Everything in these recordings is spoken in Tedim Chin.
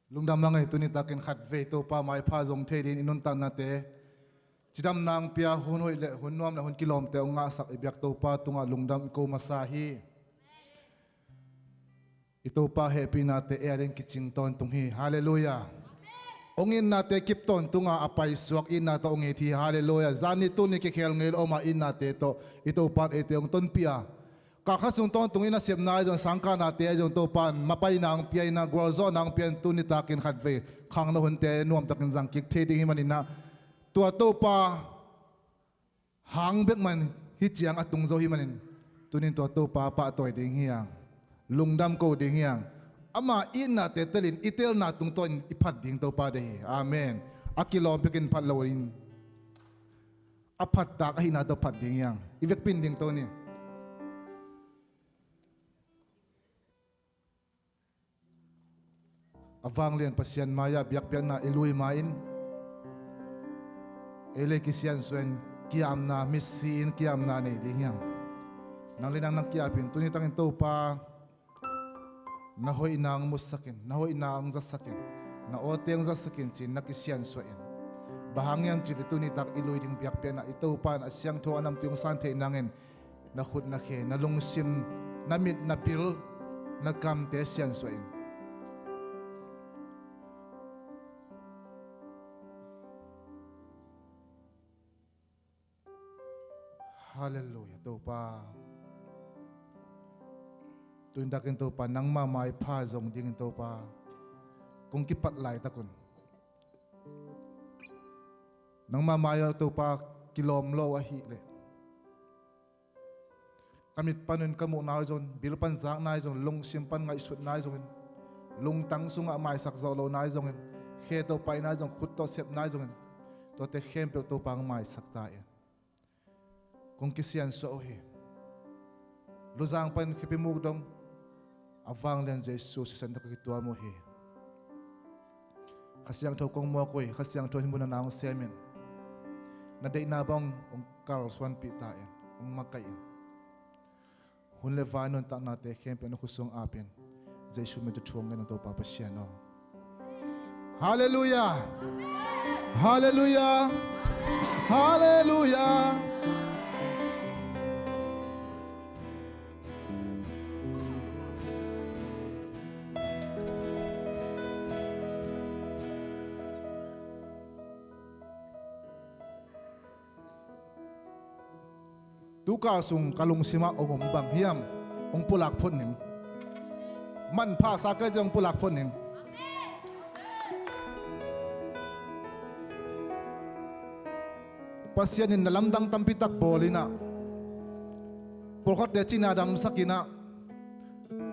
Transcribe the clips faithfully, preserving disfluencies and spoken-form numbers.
Lungdam a ngei, tuni takin khatvei Topa maipha zong thei dingin i nuntaknate cidamna hong pia, hun hoih le hun nuam le hun kilawmte hong ngahsak i biak Topa tungah lungdam i ko masa hi. I Topa hehpihnate ei a dingin kicing tawntung hi. Halleluiah. Hong itnate kip tawntunga a paisuak itna tawh hong it hi. Halleluiah. Zani tuni kikhel ngei lo om a itnate tawh i Topa in eite hong tonpih a, kha khat sung tawntung i nasepna ahi zong, sangkahnate ahi zong Topa in mapaina hong pia in a, gualzawhna hong pia in, tuni takin khatvei khangno hunte nuamtakin zangkik thei ding hi manin a, tua Topa hang bek man hi ciang a tung zo hi manin, tunin tua Topa pahtawi ding hi hang, lungdam ko ding hi hang. Ama itnate telin i telna tungtawnin i phat ding Topa deih hi. Amen. A kilawm bekin phat loin a phattak ahihna tawh phat ding hi hang. I vekpi in ding to ni. A vanglian Pasian mai-ah biakpiakna i lui ma-in, ei le kisiansuah in, kiamna, misi in kiamna nei ding hi hang. Nang le nang na kiap in, tuni takin Topa na hoihna hong musak in, na hoihna hong zasak in, na awte hong zasak in ci-in na kisiansuah in. Bang hang hiam cih leh tuni tak i lui ding biakpiakna i Topa in a siangtho a namtui hong san theih nangin, na khut na khe, na lungsim, na mit na bil, na kamte siansuah in. Halleluiah Topa. Tuni takin Topa nangmah maipha zong dingin Topa kong kipat laitak un, nangmah mai-ah Topa kilawm lo ahih leh, ka mit panin ka muhna ahi zongin, bil pan zakna ahi zongin, lungsim pan ngaihsutna ahi zongin, lungtang sungah maisak zawh lohna ahi zongin, khe tawh paina ahi zongin, khut tawh sepna ahi zongin, tuate khempeuh Topa hong maisak ta in. Kong kisiansuah uh hi. Luzang pan Khepimuk dong a vanglian Jesu sisan tawh ka kituam uh hi. Kha Siangtho kong muak uh hi. Kha Siangtho in hih mun ah na hong sem in, na deihna bang hong kalsuanpih ta in, hong makaih in. Hun le vai nuntaknate khempeuh na khut sung ap in, Jesu min tawh thu hong ngen ung Topa Pasian aw. Halleluiah. Halleluiah. Halleluiah. Tukal sung ka lungsimah hong om bang hiam, hong pulak phot ning. Manpha sa kei zong pulak phot ning. Pasian in na lamdang tampitak bawl in ah, pawlkhatte cina damsak in ah,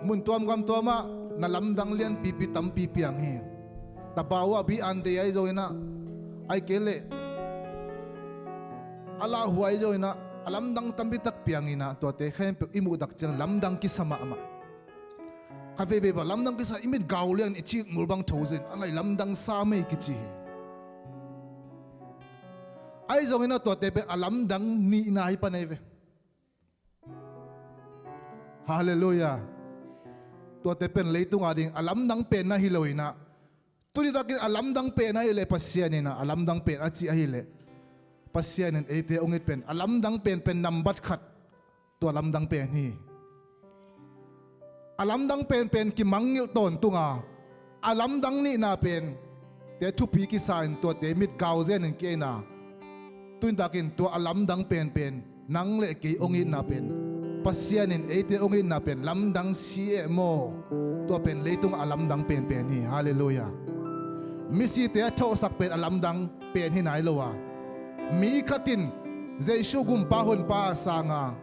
mun tuam gam tuamah na lamdang lianpipi tampi piang hi. Tabau ah bi an dei ahi zongin ah, ahih kei leh a lauhuai ahi zongin ah, a lamdang tampitak piang in ah, tuate khempeuh i muhdak ciang lamdang kisa mahmah. Kha veivei bang lamdang kisa, i mit gau lian, i cikmul bang tho zen, a lai lamdang sa mei kici hi. Ahi zongin ah tuate pen a lamdang nihna hi pan ahi ve. Halleluiah. Tuate pen leitung ading a lamdang pen na hi lo in ah, tuni takin a lamdang pen ahih leh Pasian in ah a lamdang pen a cih ahih leh, Pasian in eite hong it pen a lamdang penpen nambat khat, tua lamdang pen hi. A lamdang penpen kimangngilh tawntung a, a lamdang nihna pen te thupi kisa in tuate mit gau zen in kia in ah, tuni takin tua a lamdang penpen nang le kei hong itna pen, Pasian in eite hong itna pen lamdang si eh maw. Tua pen leitung a lamdang penpen hi. Halleluiah. Misite a thohsak pen a lamdang pen hi nai lo a, mi khat in Jesu gumpa honpa a sang a,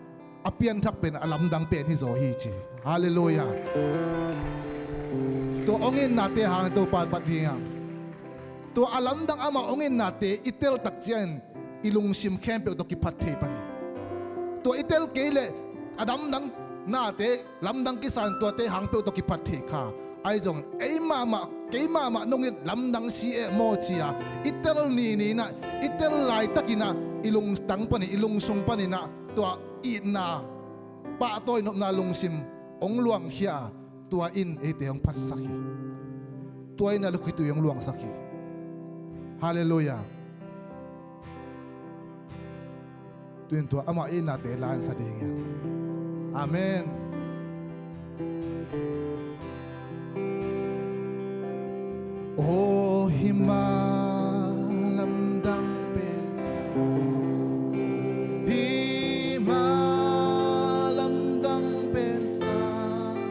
a pianthak pen a lamdang pen hi zaw hi ci. Halleluiah. Tua hong itnate hang Topa in phat ding a, tua a lamdang amah hong itnate i teltak ciangin i lungsim khempeuh tawh kiphat thei pan hi. Tua i tel kei leh a lamdang nate, lamdang kisa in tuate hang peuh tawh kiphat thei kha. Ahi zongin ei mahmah, kei mahmah nong it lamdang si eh maw ci a, i tel nini in ah, i tel laitak in ah, i lungtang panin, i lungsung panin ah tua itna, pahtawi nopna lungsim hong luangkhia a, tua in eite hong phatsak hi. Tua itna lukhitui hong luangsak hi. Halleluiah. Tu-in tua amah itnate la-in sa ding hi. Amen. Aw hih ma lamdang pen sang, hih ma lamdang pen sang,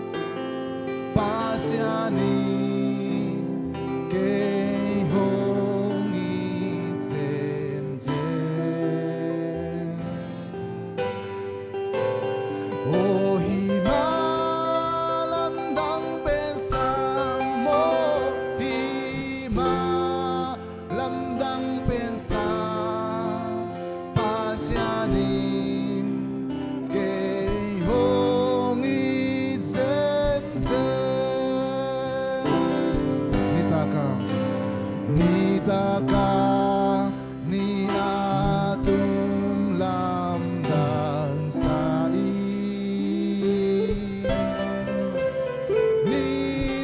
Pasian in kei hong it zenzen. Aw hih ma lamdang pen sang maw, hih ma lamdang pen sang, Pasian in kei hong it zenzen. Nitak a, nitak a ni a tum lamdang sa ing,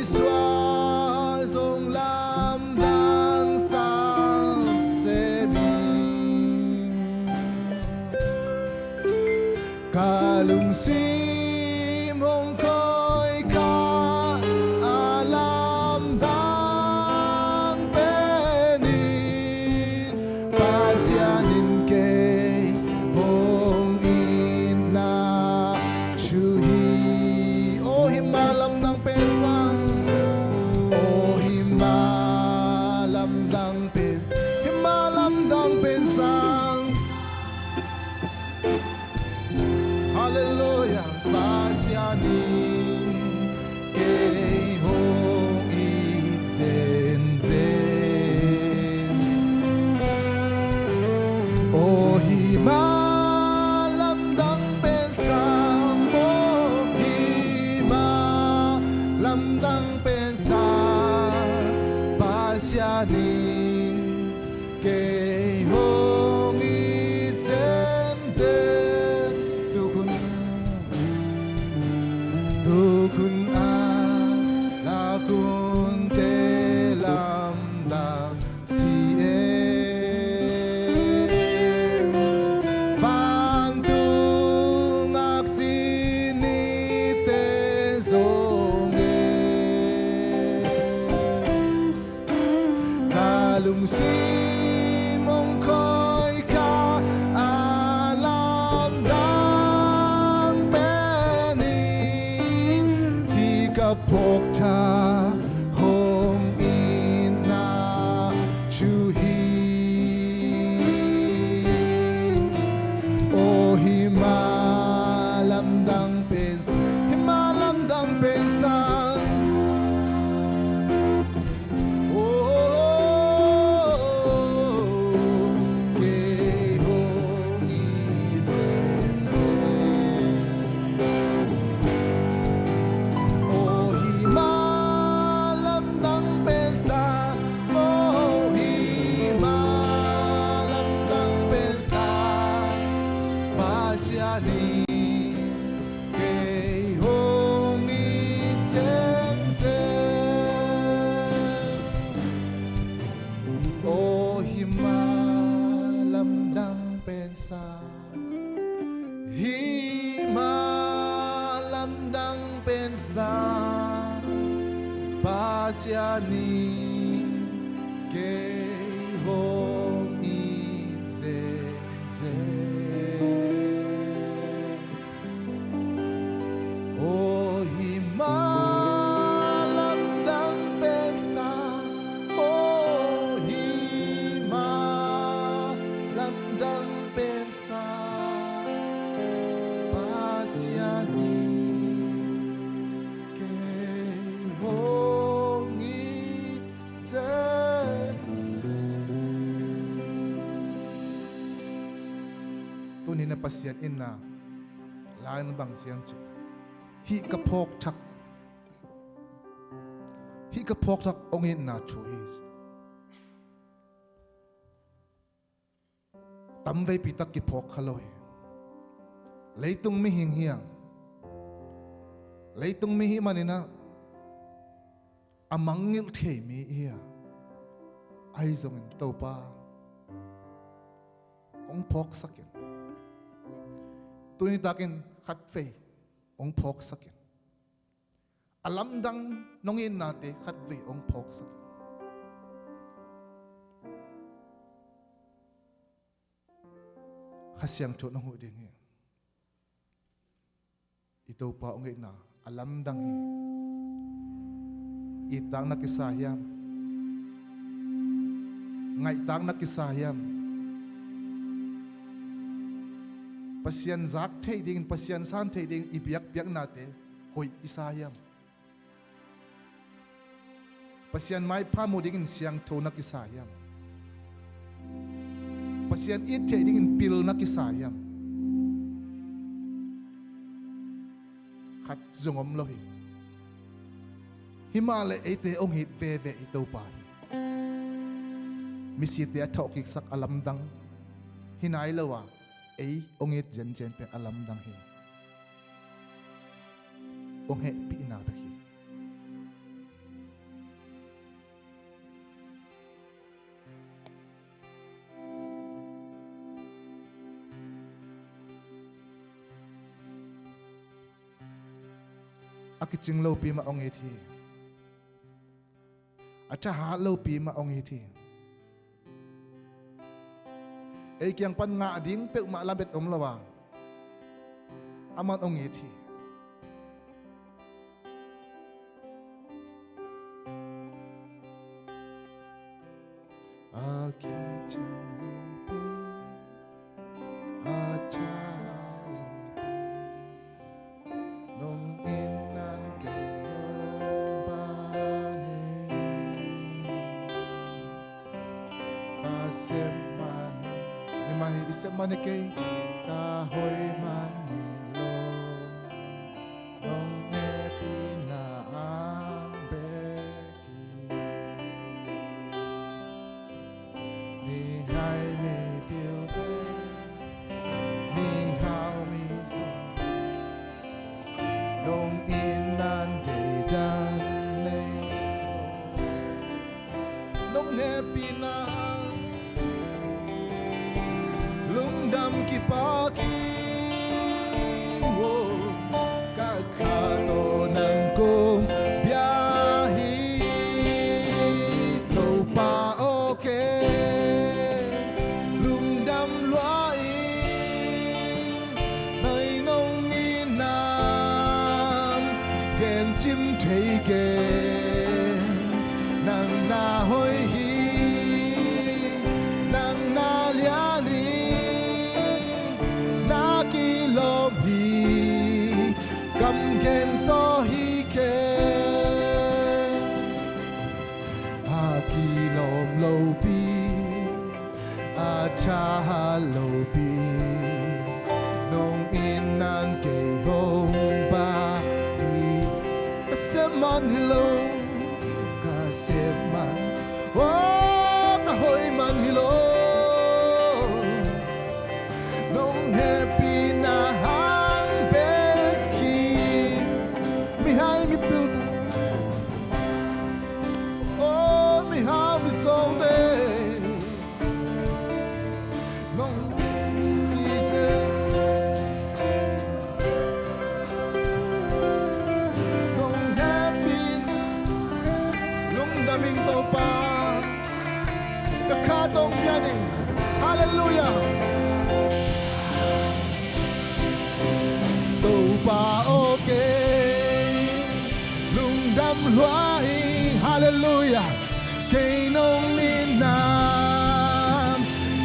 nisuah zong lamdang sa sem ing. Ka lungsim hong koih kha a lamdang pen in, Pasian in kei hong itna thu hi. Aw hih ma lamdang pen sang, aw hih ma lamdang pen, hih ma lamdang pen sang. Halleluiah. Pasian in kei hong it zenzen. Aw hih ma lamdang pen sang maw, hih ma lamdang pen sang, Pasian in kei hong it zenzen. Tu hun, tu hun a la kunte lamdang si e, vantung aksi nite zong e. Ka lungsim hong koih kha a lamdang pen in, hih ka phawk thak hong itna thu hi. Aw hih ma lamdang pen, hih ma lamdang pen sang. Oh, kei hong it zenzen. Aw hih ma lamdang pen sang, aw hih ma lamdang pen sang, Pasian in kei hong it zenzen. Aw hih ma lamdang pen sang, hih ma lamdang pen sang, Pasian in kei hong it zenzen. Aw hih ma lamdang pen sang, aw hih ma lamdang pen sang, Pasian in kei hong it zenzen. Tuni-in a Pasian itna la-in bang ci hiam cih leh, hih ka phawk thak, hih ka phawk thak hong itna thu hi. Tamveipi tak kiphawk kha lo hi. Leitung mihing hi a, leitung mi hih manin a, a mangngilh thei mi i hi a, ahi zongin Topa hong phawksak in. Tuni takin khatvei hong phawksak in. A lamdang nong itnate khatvei hong phawksak in. Kha Siangtho nong huh ding hi. I Topa hong itna a lamdang hi. Ittak na kisa hiam? Ngaihtak na kisa hiam? Pasian zak thei dingin, Pasian san thei dingin i biakpiaknate hoih i sa hiam? Pasian maipha mu dingin siangtho na kisa hiam? Pasian it theih dingin pil na kisa hiam? Khat zong om lo hi. Himahleh eite hong it veve i Topa hi. Misite a thawhkiksak a lamdang hi nai lo a, ei hong it zenzen pen a lamdang hi. Hong hehpihna bek hi. A kicing lopi mah hong it hi. A thahat lopi mah hong it hi. Ei kiang pan ngah ding peuhmah lamet om lo a, aman hong it hi. A kicing lopi, a thahat lopi, nong itna kei hong pia hi. Ka sep man, i mah hi, i sep man hi kei, ka hoih man hi lo. Nong hehpihna hang bek hi. Mihai mipilte, mihau mizom, nong itna deidan nei. Nong hehpihna lungdam kipak hi. Ka kha tawh nang kong bia hi. Topa aw, kei lungdam lua ing. Nai nong itna gencim thei keng. Nang na hoih hi, nang na lian hi, na kilawm hi, kam gen zaw hi keng. A kilawm lopi, a thahat lopi, nong itna kei hong pia hi. Ka sep man hi lo, ka sep man, oh, ka hoih man hi lo. Nong hehpihna hang bek hi. Mihai mipilte, oh, mihau mizomte, nong sise, nong hehpih, lungdam ing Topa. Ka kha tawh hong bia ning. Halleluiah. Topa aw, kei lungdam lua ing. Halleluiah. Kei nong itna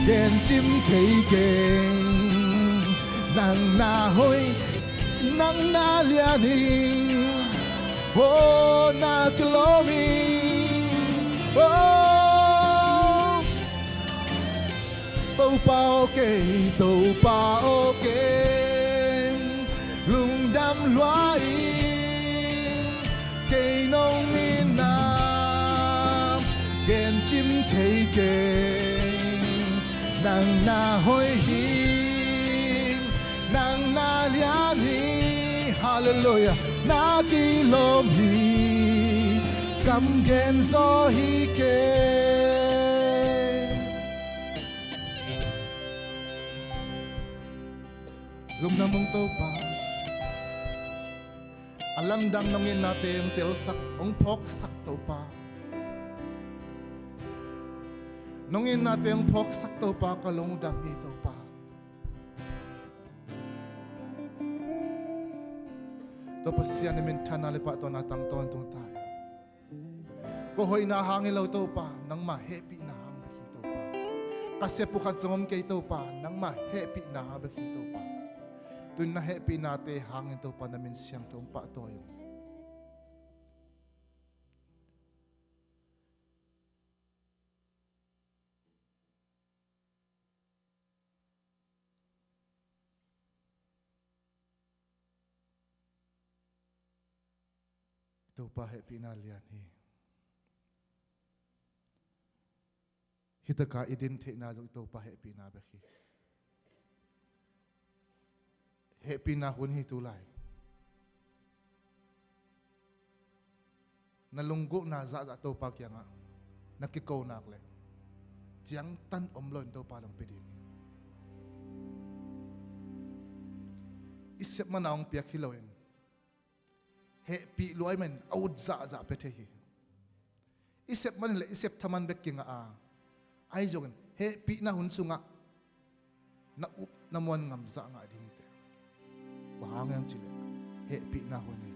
gencim thei keng. Nang na hoih, nang na lian hi. Oh, na kilawm hi. Oh, Topa aw, kei, Topa aw, kei lungdam lua ing. Kei nong itna gencim thei keng. Nang na hoih hi, nang na lian hi. Halleluiah. Na kilawm hi, Kam gen zaw hi kei. Lungdam ung Topa. A lamdang nong itnate hong telsak, hong phawksak Topa. Nong itnate hong phawksak Topa, ka lungdam hi Topa. Topa Pasian, na minthanna le pahtawina tang tawntung ta hi. Ka hoihna hang hi lo Topa, nangmah hehpihna hang bek hi Topa. Ka sep uh khat zong om kei Topa, nangmah hehpihna hang bek hi Topa. Tu-in na hehpihnate hangin Topa na min siangtho hong pahtawi ung. Topa hehpihna lian hi. Hi taka i din theihna zong i Topa hehpihna bek hi. Hehpihna hun hi tu lai. Na lunggulhna zahzah Topa kiangah na kiko nak leh ciangtan om loin Topa hong pia ding hi. I sep mana hong piak hi loin hehpih lua ahih manin a ut zahzah pia thei hi. I sep man hileh i sep thaman bek kingah a, ahi zongin hehpihna hun sungah na up na muan ngam zah ngah ding hi teh. Bang hang hiam cih leh hehpihna hun hi.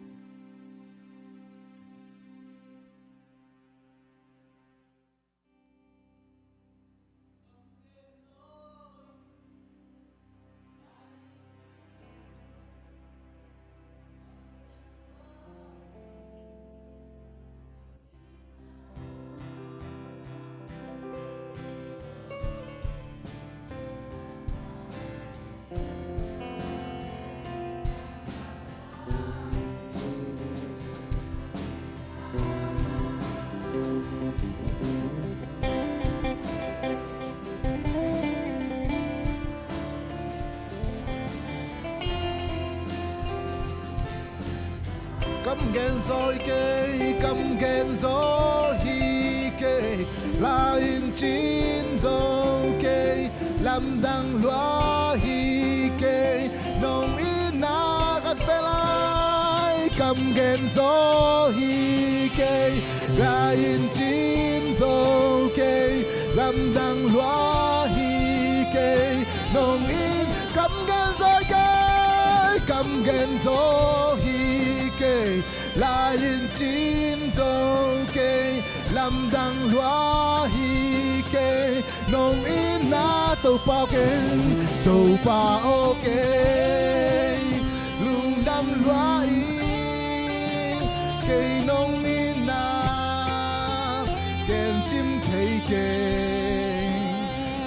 Kam gen zaw hi kei, kam gen zaw hi kei, la in cin zo kei, lamdang lua hi kei, nong itna khat pia lai. Kam gen zaw hi kei, la in cin zo kei, lamdang lua hi kei, nong in. Kam gen zaw hi kei, kam gen zaw hi kei, la in cin zo kei, lamdang lua hi kei, nong itna Topa aw kei, Topa aw kei, lungdam lua hi kei, nong itna gen cim thei kei,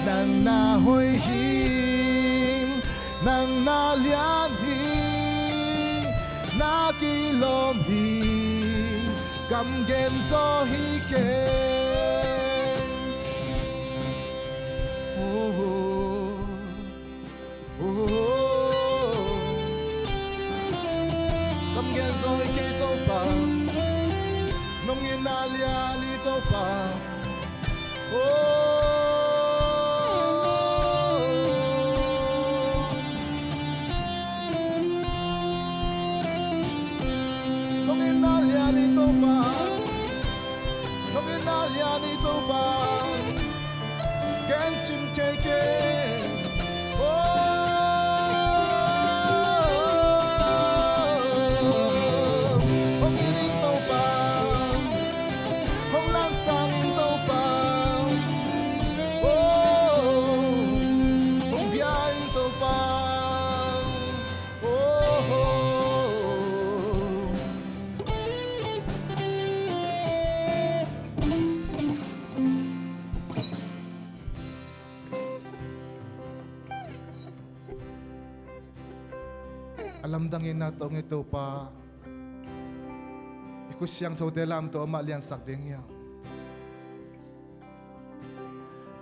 nang na hoih hi, nang na lian hi, na kilawm hi, kam gen zaw hi kei. Oh, oh, oh, oh. Kam gen zaw hi kei Topa, nong itna lian hi Topa. Oh, nong itna lian hi Topa, nong itna lian hi Topa, gen cim thei kei. Oh, hong it ing Topa, hong langsang ing Topa. Oh, hong bia ing Topa. Oh, oh, oh. A lamdang itna tawh hong it Topa, i khut siangthote lamto amah liansak ding hi hang.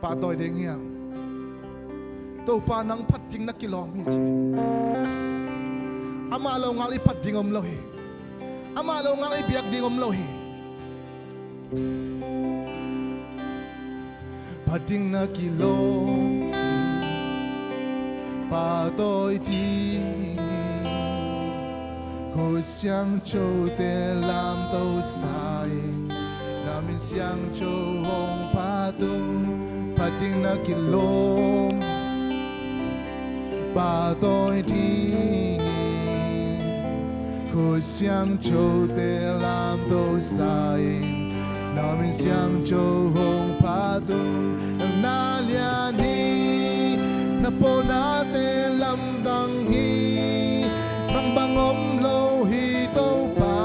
Pahtawi ding hi hang. Topa nang phat ding na kilawm hi ci. Amah lo ngal i phat ding om lo hi. Amah lo ngal i biak ding om lo hi. Phat ding na kilawm, pahtawi dingin, khut siangthote lamto sa-in, na min siangtho hong phat ung. Phat ding na kilawm, pahtawi dingin, khut siangthote lamto sa-in, na min siangtho hong phat ung. Nang na lian hi, na pawlnate lamdang hi, nang bang om lo hi Topa.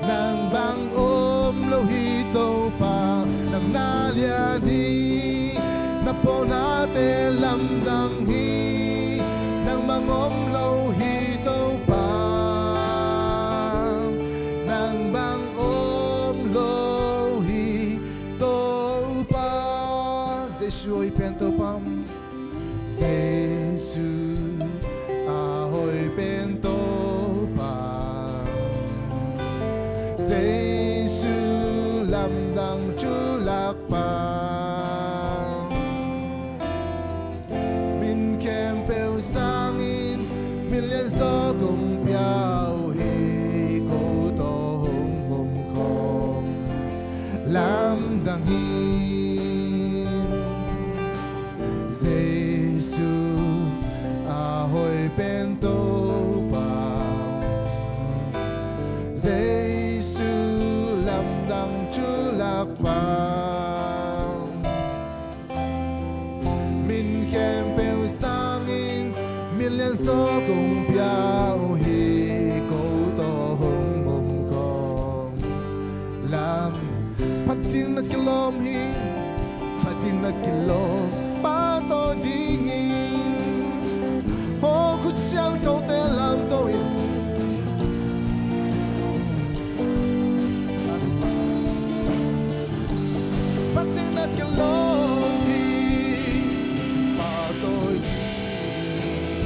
Nang bang om lo hi Topa, nang na lian hi, na pawlnate lamdang hi, nang bang om lo hi Topa, nang bang om lo hi Topa. Jesu hoih pen Topa. Jesu a hoih pen Topa, Jesu lamdang thulak pa. Min khempeuh sangin min lianzaw kong pia uh hi, ko tawh hong om khawm lamdang hi. Jesu a hoih pen Topa, Jesu lamdang thulak pa. Min khempeuh sangin min lianzaw kong pia uh hi, ko tawh hong om khawm lam. Phat ding na kilawm hi, phat ding na kilawm, pahtawi dingin, aw khut siangthote lamto in. Phat ding na kilawm hi, pahtawi dingin,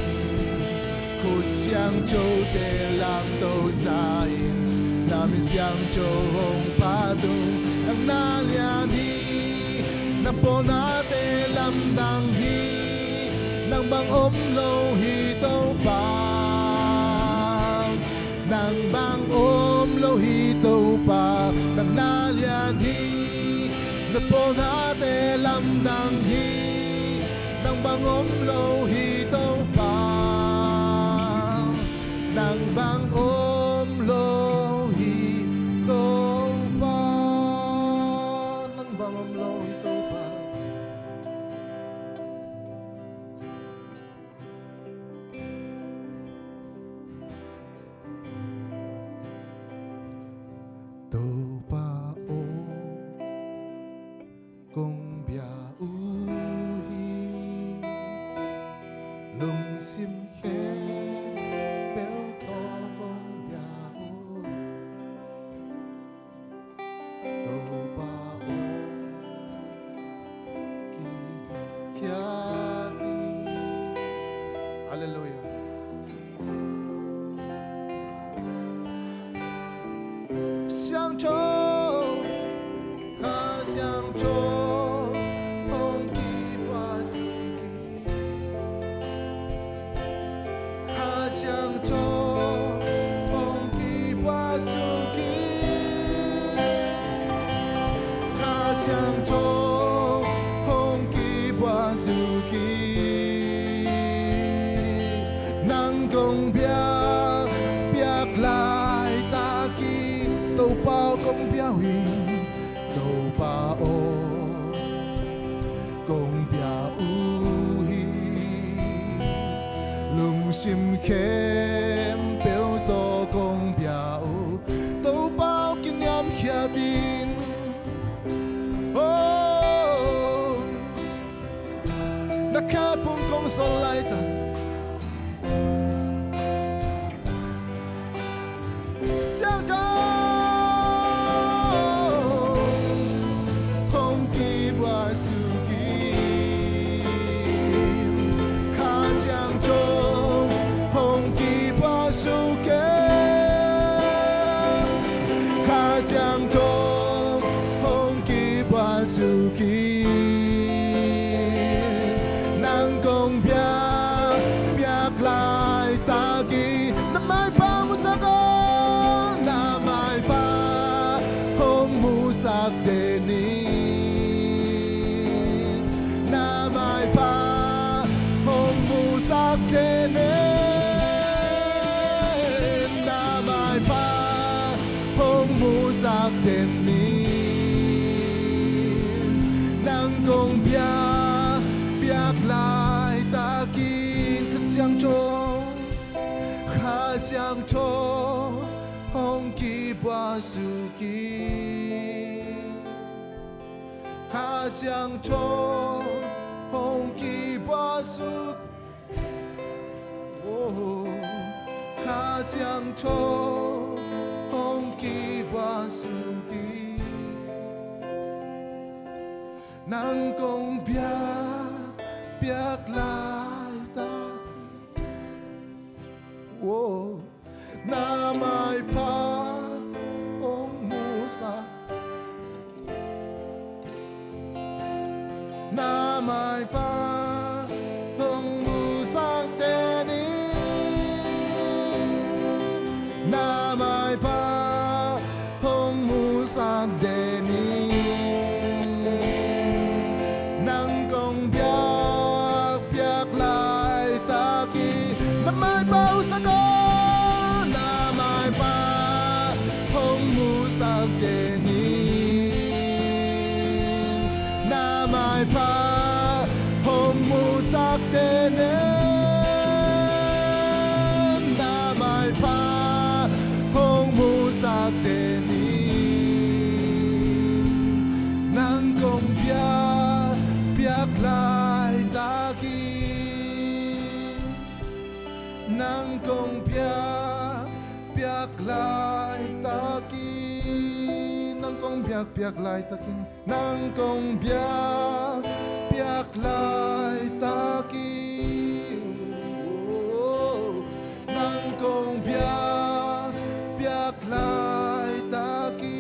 khut siangthote lamto sa-in, na min siangtho hong phat ung. Nang na lian hi, na pawlnate lamdang hi, nang bang om lo hi Topa. Nang bang om lo hi Topa, nang na lian hi, na pawlnate lamdang hi, nang bang om lo hi Topa, nang bang om lo hi Topa, nang bang om lo hi Topa. Topa aw, kong bia uh hi, lungsim khempeuh tawh kong bia uh hi. Topa aw, kiniamkhiat in. Halleluiah. Siangtho, Kha Siangtho hong kipua suk in. Kha Siangtho hong kipua suk in. Kha Siangtho hong kipua suk in. Nang kong biak piak laitak in, Topa aw kong bia uh hi. Topa aw, kong bia uh hi, lungsim khempeuh tawh kong bia uh. Topa aw, kiniamkhiat in. Oh, na khephung kong sawl laitak. Siangtho hong kipua suk in. Kha Siangtho hong kipua suk in. Kha Siangtho hong kibuaksuk in, nang kong piak, piak laitakin, na maipha musak aw, na maipha hong musak den in, na maipha hong musak den in, na maipha hong musak den in, nang kong piak, piak laitakin. Kha Siangtho, Kha Siangtho hong kibuaksuk in, Kha Siangtho hong kibuaksuk. Oh, Kha Siangtho hong kibuaksuk in, nang kong piak, piak laitak. Oh, na maipha hong musak, na maipha hong musak den in, na maipha hong musak den in, nang kong piak, piak laitakin, na maipha musak aw, na maipha hong musak den in, na maipha hong musak den in, na maipha hong musak den in, nang kong piak, piak laitakin, nang kong piak, piak laitakin, nang kong piak, piak laitakin, nang kong piak, piak laitakin, oh, nang kong piak, piak laitakin.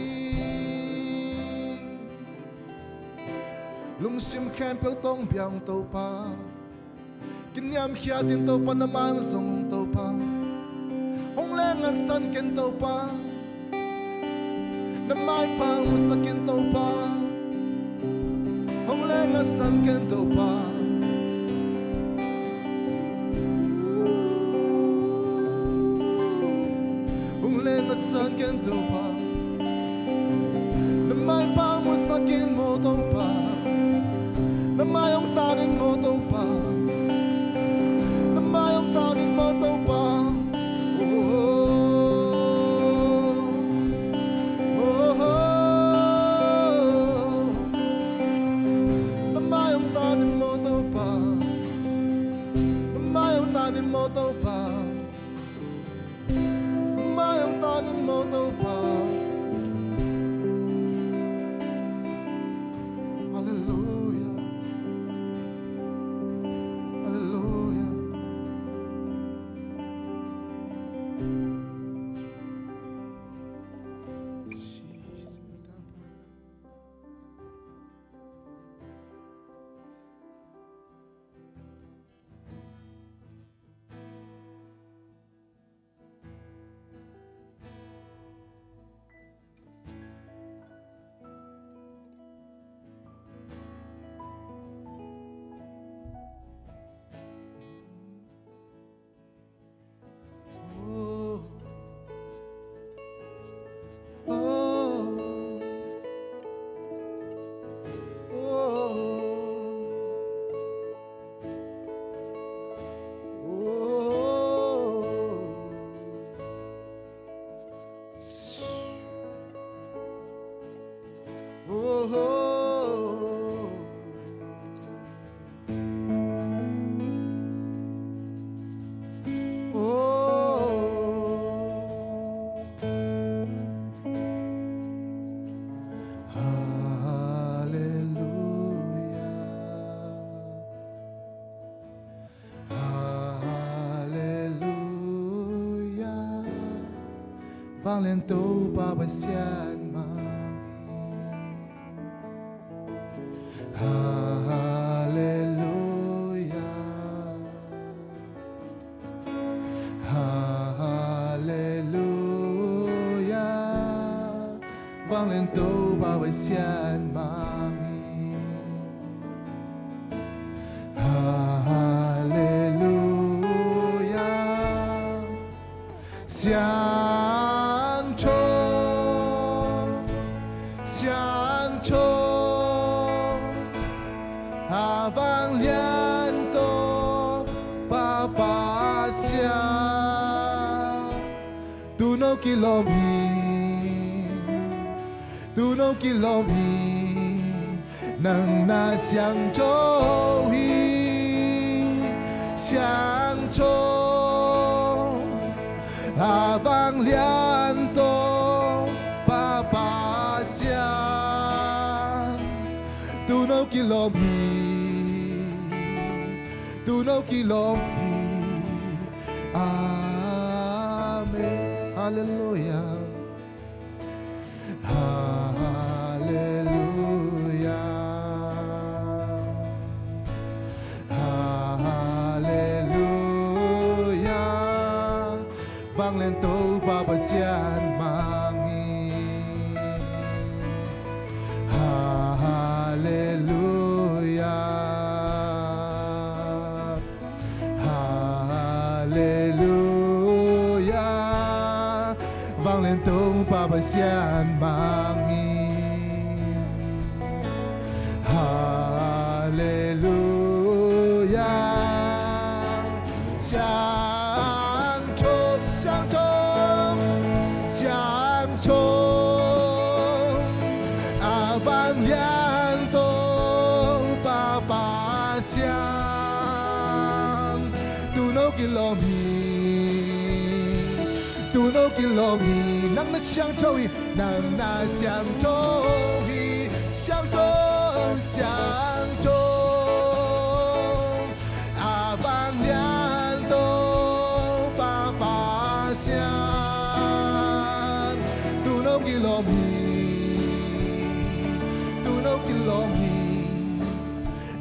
Lungsim khempeuh tawh hong piang Topa, kiniamkhiat in Topa, na mai hong zong ung Topa. Hong lengngatsan ken Topa, na maipha hong musak in Topa. Hong lengngatsan ken Topa, hong lengngatsan ken Topa. Na maipha hong musak in maw Topa, na mai hong tan in maw Topa, na mai hong tan in maw Topa. Oh, oh, oh. Na mai hong tan in maw Topa, na mai hong tan in maw Topa. Mai hong tan in maw Topa. Halleluia. Halleluia. Vanglian Topa Pasian mah. Halleluia. Halleluia. Vanglian Topa Pasian mah hi. Halleluia. Siangtho, siangtho, a vanglian Topa Pasian. Tu'n hong kilawm hi, tu'n hong kilawm hi, nang na siangtho hi. Siangtho, a vanglian Topa Pasian. Tu'n hong kilawm hi, tu'n hong kilawm hi. Amen. Halleluia. Halleluia. Halleluia. Vanglian Topa Pasian mah hi. Halleluia. Halleluia. Vanglian Topa Pasian mah hi. Halleluia. Siangtho, siangtho, siangtho, a vanglian Topa Pasian. Tu'n hong kilawm hi, tu'n hong kilawm hi, nang na siangtho hi, nang na siangtho hi. Siangtho, siangtho, a vanglian Topa Pasian. Tu'n hong kilawm hi, tu'n hong kilawm hi,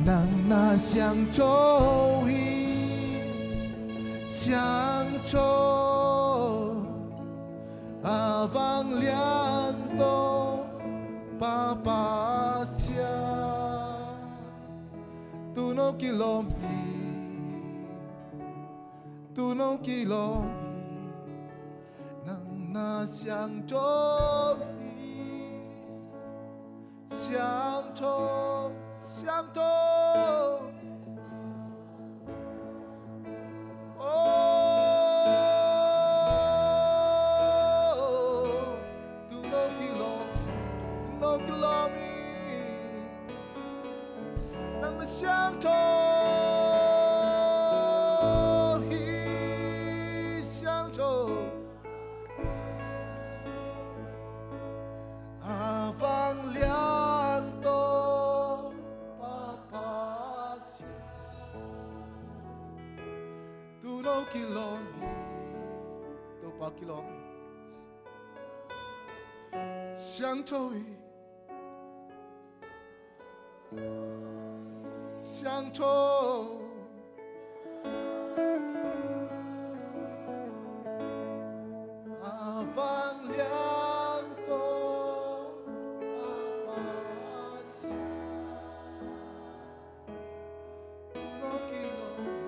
nang na siangtho hi. Siangtho, a vanglian Topa Pasian. Tu'n hong kilawm hi, tu'n hong kilawm hi, nang na siangtho hi. Siangtho, siangtho. Oh, tu'n hong kilawm, tu'n hong kilawm hi. Nang na siangtho hi, siangtho. A vanglian Topa Pasian. Tu'n hong kilawm hi, Topa kilawm hi. Siangtho hi. Siangtho, a vanglian Topa Pasian. Tu'n hong kilawm hi,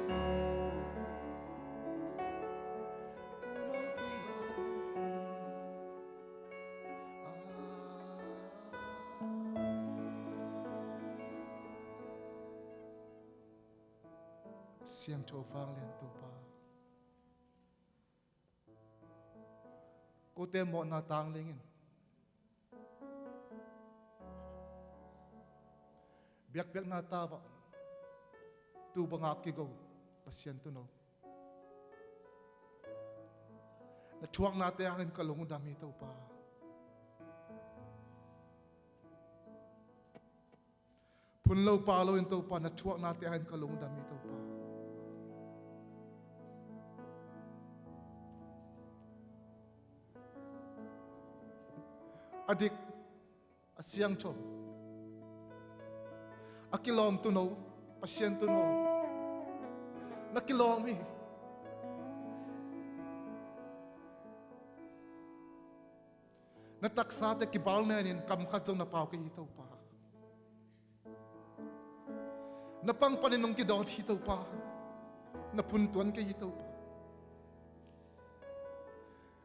tu'n hong kilawm hi. Siangtho vanglian Topa. Kote mawhna tang lingin, biakpiakna tawh tu banga kigo Pasian tu'n hong, na thuaknate hangin ka lungdam hi Topa. Phun lo pa lo in Topa, na thuaknate hangin ka lungdam hi Topa. A dik, a siangtho, a kilawm tuuno, Pasian tuuno, na kilawm hi. Na taksate kibal nenin kam khat zong na pau kei hi Topa. Na pang panin hong kidawt hi Topa. Na phuntuan kei hi Topa.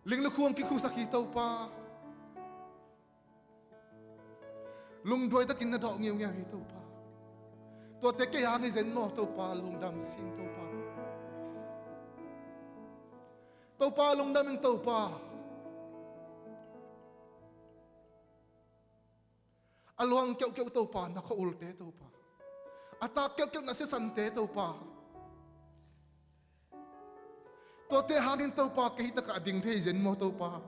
Ling lukhu hong kikhusak hi Topa. Lungduai takin na dawh ngiungiau hi Topa. Tuate kei hang hi zen maw Topa, lungdam sing Topa. Topa lungdam in Topa. A luang keuhkeuh Topa, na khua ulte Topa. A tak keuhkeuh na siasante Topa. Tuate hangin Topa, kei hi takah a ding thei zen maw Topa.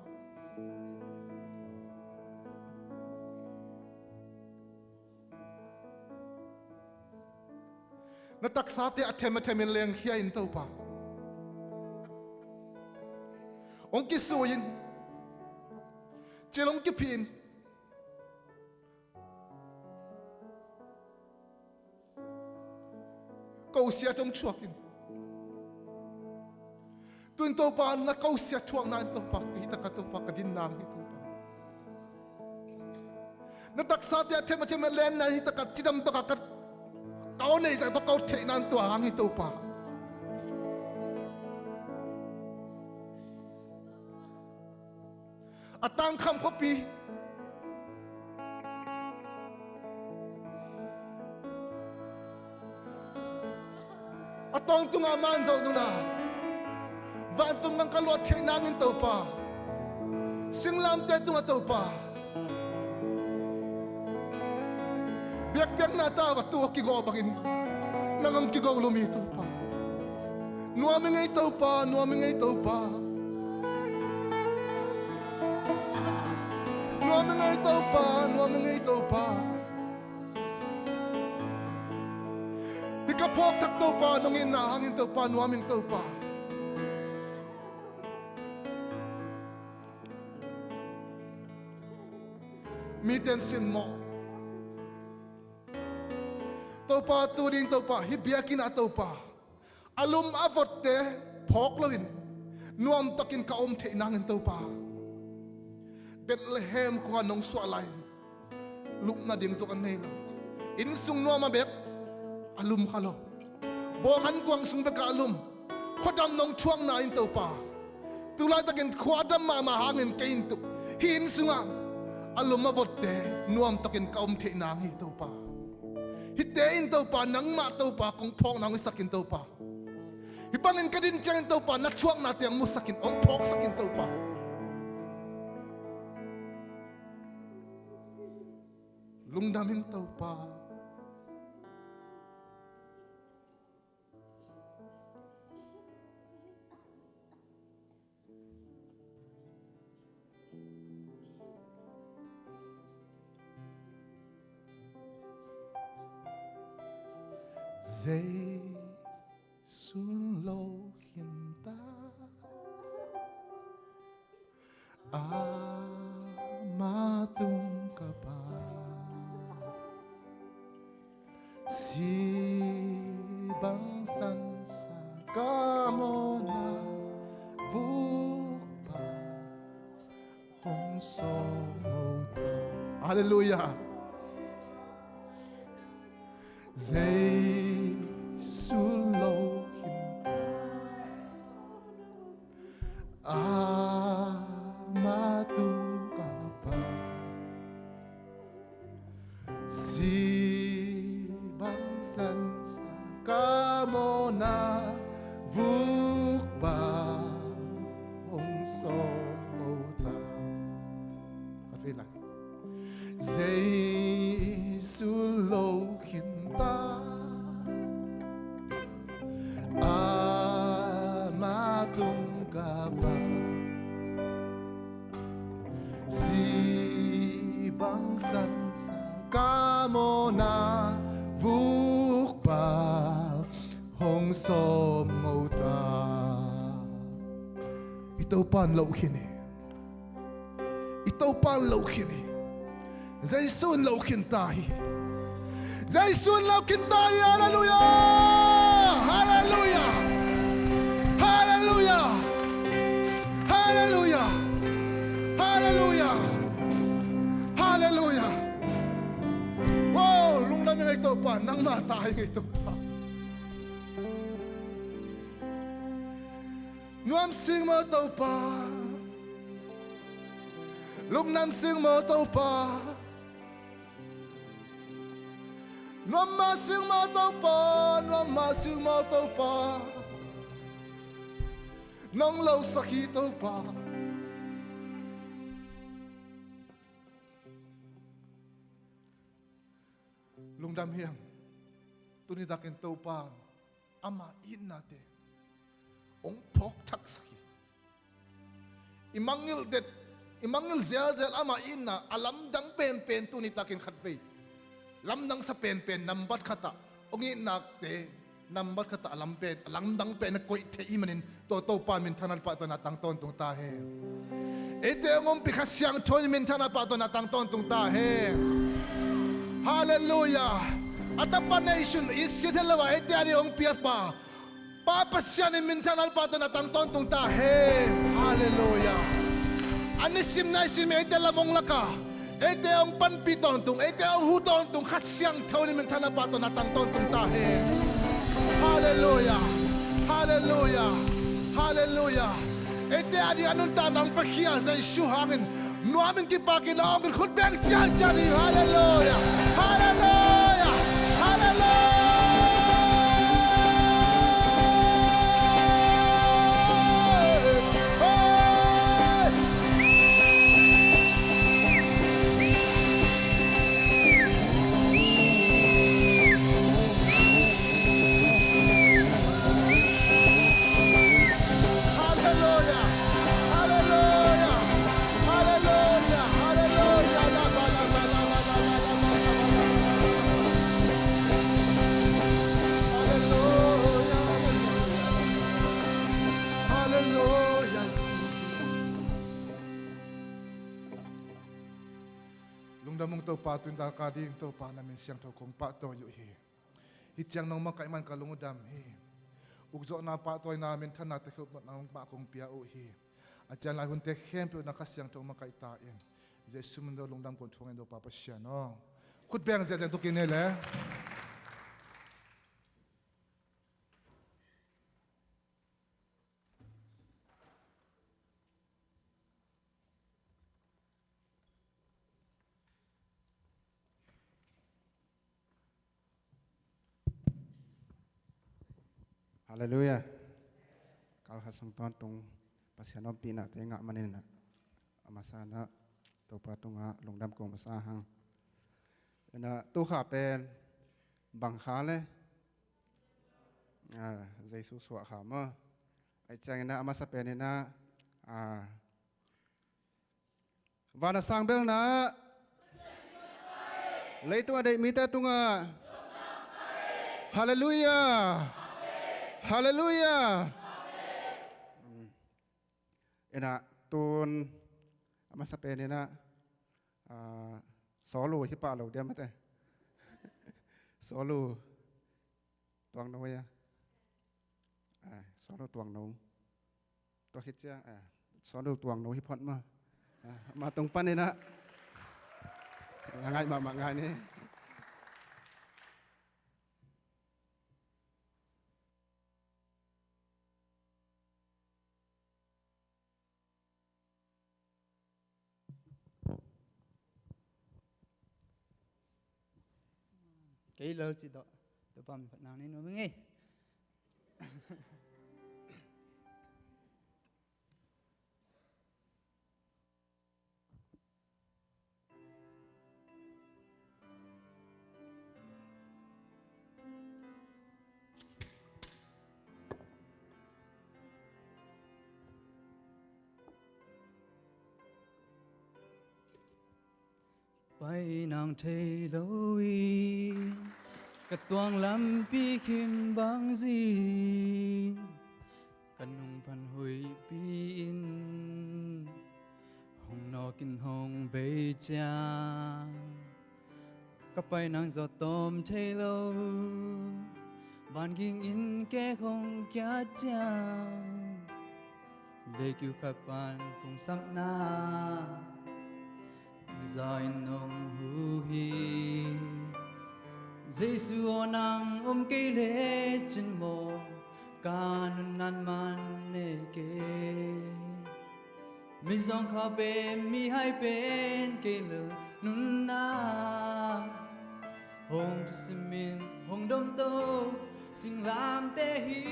Na taksate a them a themin lengkhia in Topa. Hong kisui in. Cil hong kiphin. Kosiat hong thuak in. Tuin Topa, na kosiat thuakna in Topa, kei hi takah Topa, ka din nang hi Topa. Na taksate a them a them a lenna hi takah, cidam takah ka, ka aw nei zah takah ka aw theihna in tua hang hi Topa. A tangkham khuapi, a tawng tungah man zoh nuna, vantung gang ka luah theih nangin Topa, singlamteh tungah Topa, biakpiakna tau a tu a kigo bangin nang hong kigo lum hi Topa. Nuam ing ei Topa, nuam ing ei Topa. Nuam ing ei Topa, nuam ing ei Topa. Hih ka phawk thak Topa, nong itna hangin Topa, nuam ing Topa. Mite in simmawh. Topa, tu ding Topa, hih biakinn ah Topa, a lum a votte phawk loin nuamtakin ka om theih nangin Topa, Bethlehem khua nong suah lai-in lupna ding zong a nei lo. Innsung nuam a bek a lum kha lo. Bawng an kuang sung bekah a lum. Khuadam nong thuakna in Topa, tu laitakin khuadam mahmah hangin kei in tuh hih inn sungah a lum a votte nuamtakin ka om theih nang hi Topa. Hihte in Topa, nangmah Topa kong phawk nang i sak in Topa. Hih bangin ka din ciangin Topa, na thuakna teng musak in, hong phawksak in Topa. Lungdam ing Topa. Zeisu lo khinta, ama tung ka pan. Si bang sansa ka mawhna, vukpa hong sawm ngota. Halleluiah. Jesu lo khinta, ama tung ka pan. Si bang sansa ka mawhna, vukpa hong sawm ngota. Khat vei lai. Jesu lo khinta, ama tung ka pan. Si bang sansa ka mawhna, vukpa hong sawm ngota. I Topa in lo khin hi. I Topa in lo khin hi. Jesu in lo khin ta hi. Jesu in lo khin ta hi. Halleluia. Halleluia. Halleluia. Halleluia. Halleluia. Halleluia. Wow, lungdam ing ei Topa, nangma ta ing ei Topa. Nuam sing maw Topa. Lungdam sing maw Topa. Nuam mah sing maw Topa. Nuam mah sing maw Topa. Nong lo sak hi Topa. Lungdam hiam? Tuni takin Topa ama itnate hong phawk thaksak hi. I mangngilh det, i mangngilh zelzel ama itna a lamdang penpen tuni takin khatvei lamdang sa penpen nambat khatah hong itnate nambat khatah a lam pen, a lamdang pen a koih theih i hih manin tua Topa minthanna le pahtawina tang tawntung ta hen. Eite hong ompih Kha Siangtho in minthanna le pahtawina tang tawntung ta hen. Halleluia. A tapa nation i siat het lo a eite a ding hong piakpa Pa Pasian in minthanna le pahtawina tang tawntung ta hen. Halleluia. A nisim naisim eite lam hong lak a, eite hong panpih tawntung, eite hong hu tawntung Kha Siangtho in minthanna le pahtawina tang tawntung ta hen. Halleluia. Halleluia. Halleluia. Eite a ding a nuntakna hong piakhia Jesu hangin nuamin kipakin a awngin khut beng ciancian hi. Halleluia. Halleluia. Halleluia. Halleluia. Halleluia. Halleluia. Halleluia. Halleluia. Halleluia. Halleluia. Lungdam ung Topa, tuni tak a ding Topa na min siangtho kong pahtawi uh hi. Hih ciang nong makaih man ka lung uh dam hi. Ukzawhna, pahtawina, minthanna, tekhiuhna nangmah kong pia uh hi. A ciang lai hunte khempeuh na Kha Siangtho makaih ta in. Jesu min tawh lungdam kong thum ing Topa Pasian aw. Khut beng ziahziah tukin nei le. Halleluia. Kal khat sung tawntung Pasian ompihnate ngah manin a masa in ah Topa tungah lungdam kong masa hang. In ah tu kha pen bang kha le? Ah, Jesu suah kha maw? Ahih ciangin ah a masa pen in ah, ah, van a sang belna, leitung a deih mite tungah. Halleluia. Halleluia. In ah tun a masa pen in ah, ah, solo hi pah lo diam mate. Solo tuangno ia. Ah, solo tuangno. Tua khit ciang, ah, solo tuangno hi phot maw. Ah, ama tung panin ah la ngai mahmah ngai ni. Kei lo ci tawh Topa min phat nang nei nuam ing ei. Pai nang thei lo in ka tuang lampi khin bang zing ka nung pan huihpi in hong nawk in hong bei ciang. Ka pai nang zaw tawm thei lo, van ging in kek hong kiat ciang, leikiu khat pan kong sapna, za in nong hu hi. Jesu aw, nang om kei lecin maw, ka nunnan man nei kei. Mizawngkhal pen mihai pen kei lo, nunna hong thusimin hong domto singlamteh hi.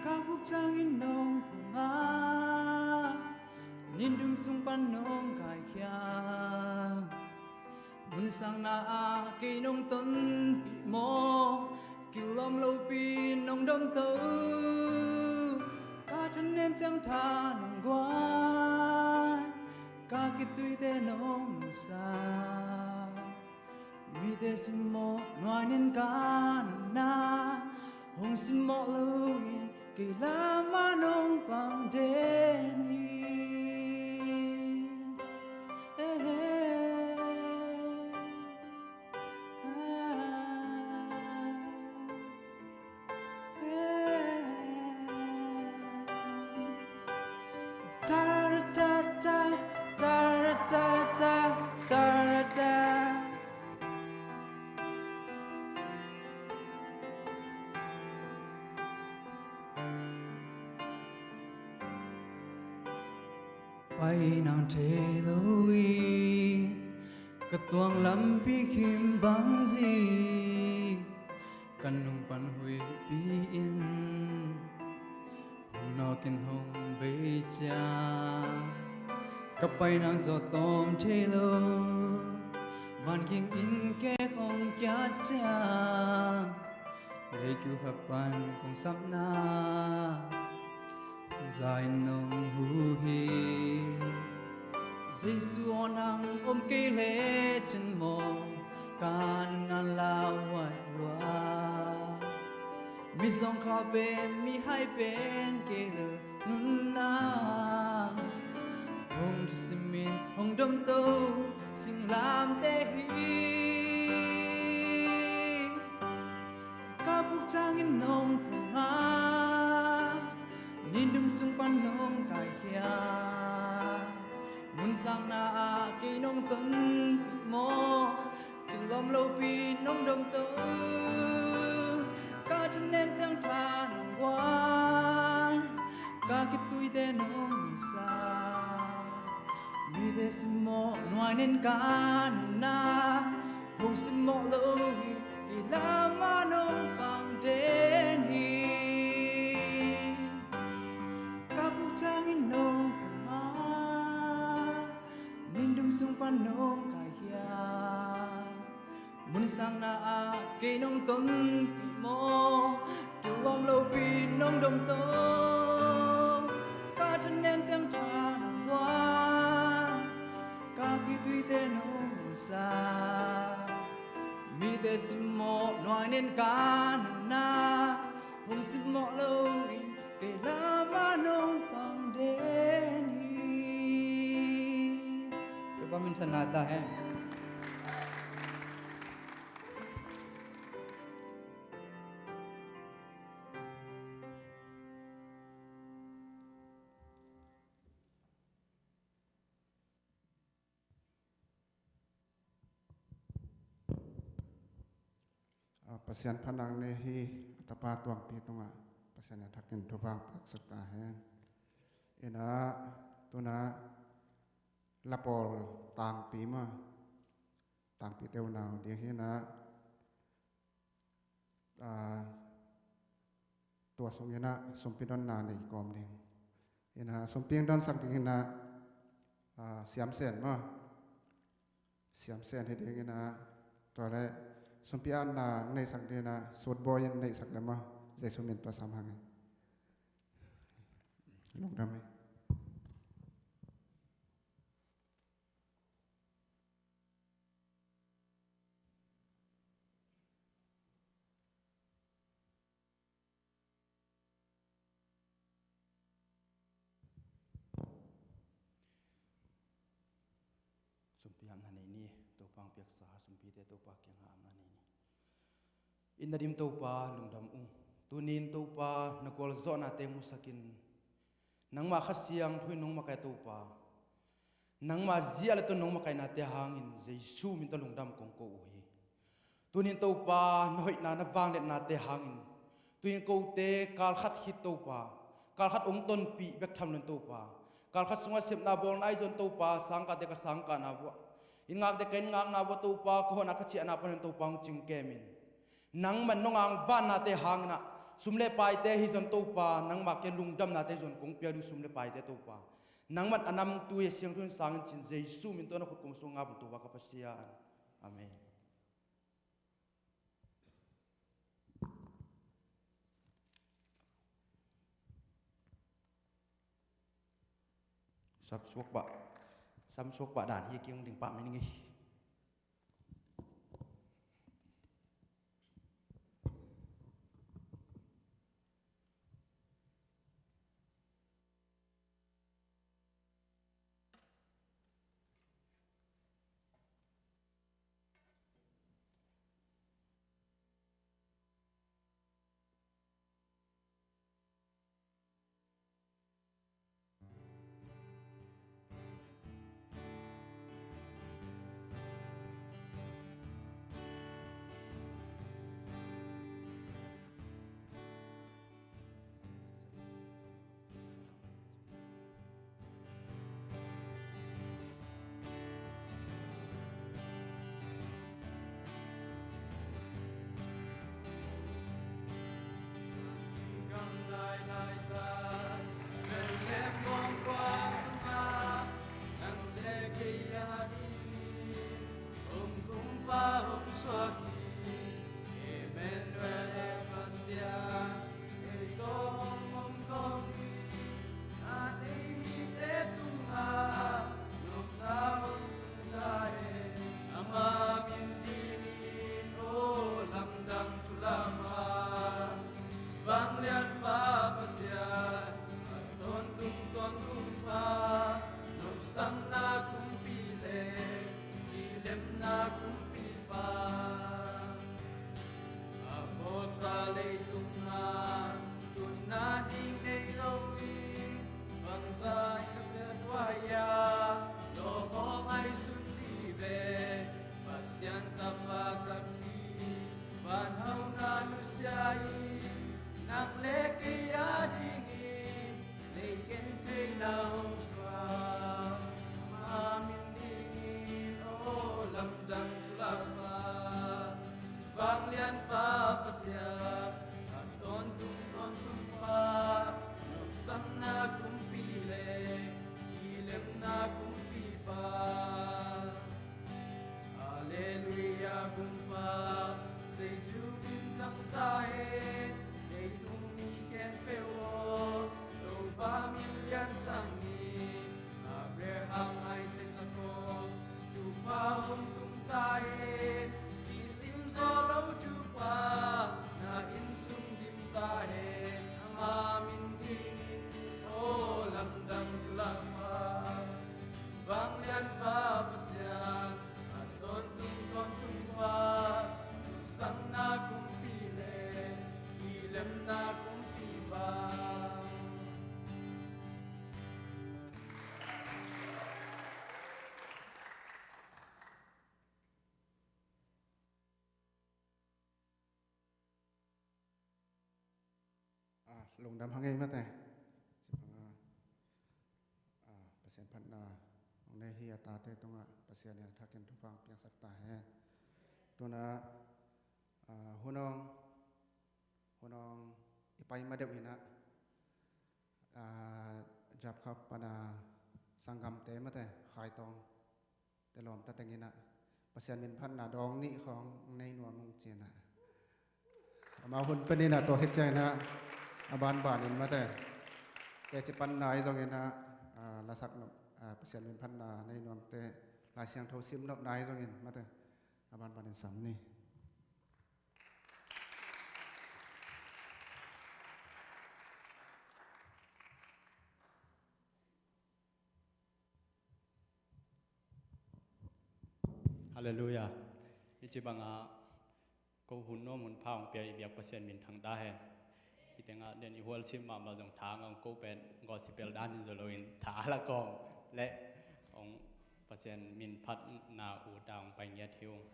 Ka buk ciangin nong phungah, nindum sung pan nong kaikhia. Munsakna ah kei nong tonpih maw, kilawm lopi nong domto. Ka thanem ciang tha nong guan, ka khittuite nong nusia. Mite simmawh nuai nen ka nunna, hong simmawh loin kei lamah nong pang den hi. Eh, eh, ah, eh. Ta-ra-ta-ta, ta-ra-ta-ta, ta-ra-ta. Pai nang thei lo in, ka tuang lampi khim bang zi, ka nung pan huihpi in, hong nawkin hong bei ciang. Ka pai nang zaw tawm thei lo, van ging in kek hong kiat ciang, leikiu khat pan kong sapna, za in nong hu hi. Jesu aw, nang om kei lecin maw, ka nunnan lauhuai lua. Mizawngkhal pen mihai pen kei lo, nunna hong thusimin hong domto singlamteh hi. Ka buk ciangin nong phungah, nindum sung pan nong kaikhia. Munsakna ah kei nong tonpih maw, kilawm lopi nong domto. Ka thanem ciang tha nong guan, ka khittuite nong nusia. Mite simmawh nuai nen ka nunna, hong simmawh loin kei lamah nong pang den hi. Ka buk ciangin nong phungah, nindum sung pan nong kaikhia. Munsakna ah kei nong tonpih maw, kilawm lopi nong domto. Ka thanem ciang tha nong guan, ka khittuite nong nusia. Mite simmawh nuai nen ka nunna, hong simmawh loin kei lamah nong pang den hi. Topa minthanna ta hen. A, Pasian phatna nei hi. A tapa Tuangpi tungah Pasian in a thakin thupha hong piaksak ta hen. Inah, tunah lapawl tangpi mah, tangpi te unau ding hi inah, a, tua sung inah sumpi donna nei kawm ding. Inah sumpi hong donsak ding inah, a, Siam Sen maw? Siam Sen hi ding inah, tua leh sumpi atna hong neisak ding inah Sut Bawi in neihsak leh maw? Jesu min tawh sam hang e. Lungdam e. Piamna nei ni. Topa hong piaksa sumpite Topa kiangah amna nei ni. Inn na dim Topa, lungdam ung. Tunin Topa na gualzawhnate musakin, nangmah Kha Siangtho in nong makaih Topa, nangmah zia le tawh nong makaihnate hangin Jesu min tawh lungdam kong ko uh hi. Tunin Topa na hoihna na vangliatnate hangin, tunin kote kalkhat khit Topa, kalkhat hong tonpih bek tham loin Topa, kalkhat sungah sepna bawlna ahi zong Topa, sangkahte ka sangkahna vuah, inn ngakte ka inn ngakna vuah Topa, ka hawhna ka ciahna panin Topa hong cingkem in. Nangman nong angvannate hangin ah, sum le paite hi zong Topa, nangmah ke lungdamnate zong kong piak ding sum le paite Topa, nangman a namtui a siangtho in sangin cin Jesu min tawh na khut kong sungah bun Topa ka Pasian. Amen. Sapsuak bah, sapsuak bah dan hi kiang ding pah mai ning ei. Emmanuel e Pasian, ei tawh hong om kong hi. A nei mite tungah nopna hong tung ta hen. Ama min dingin aw lamdang thu lakpa, Vanglianpa Pasian, a tawntung tawntungpa, nopsakna kumpi le kilemna kumpipa. A bawlsa leitungah tunna ding nei lo hi. Bangzah in ka siat huai-a lawm aw ngaihsun vive. Pasian tapa takpi, van hauhna nusia in, nang le kei a dingin nei gentheihna hong pia. Ama min dingin aw lamdang thu lakpa, Vanglianpa Pasian, a tawntung tawntungpa, nopsakna kumpi le kilemna kumpipa. Halleluia, Kumpa Jesu min thang ta hen. Leitung mi khempeuh aw, Topa min lian sangin, Abraham, Isaac, Jacob thupha hong tung ta hen. Kisim zawh lo thupha na inn sung dim ta hen. Ama min dingin aw lamdang thu lakpa, Vanglianpa Pasian, a tawntung tawntungpa, nopsakna kumpi le kilemna kumpipa. Ah, lungdam hang ei mate. Cipang a, ah, Pasian phatna hong nei hi a tate tungah Pasian in a thakin thupha hong piangsak ta hen. Tuna, ah, hun hong, hun hong i pai ma deuh hi na, ah, Japkhap pana sanggamte mate, Khaitawng te lawmta teng in ah Pasian min phatna dawng nih khawng nei nuam ung ci-in ah, amau hun pen in ah tua khit ciangin ah a banban in mate, teci panna ahi zongin ah, ah, lasak nop, ah, Pasian min phatna nei nuamte Lai Siangtho sim nopna ahi zongin mate, a banban in sam ni. Halleluiah. Hih ci bangah ko hun nuam hun pha hong pia i biak Pasian min thang ta hen. Hih tengah den i hualsim mahmah zong tha ngah, ko pen gospel dan hi zaw loin tha la kawm le hong Pasian min phatna uh ta hong pai ngiat hi ung.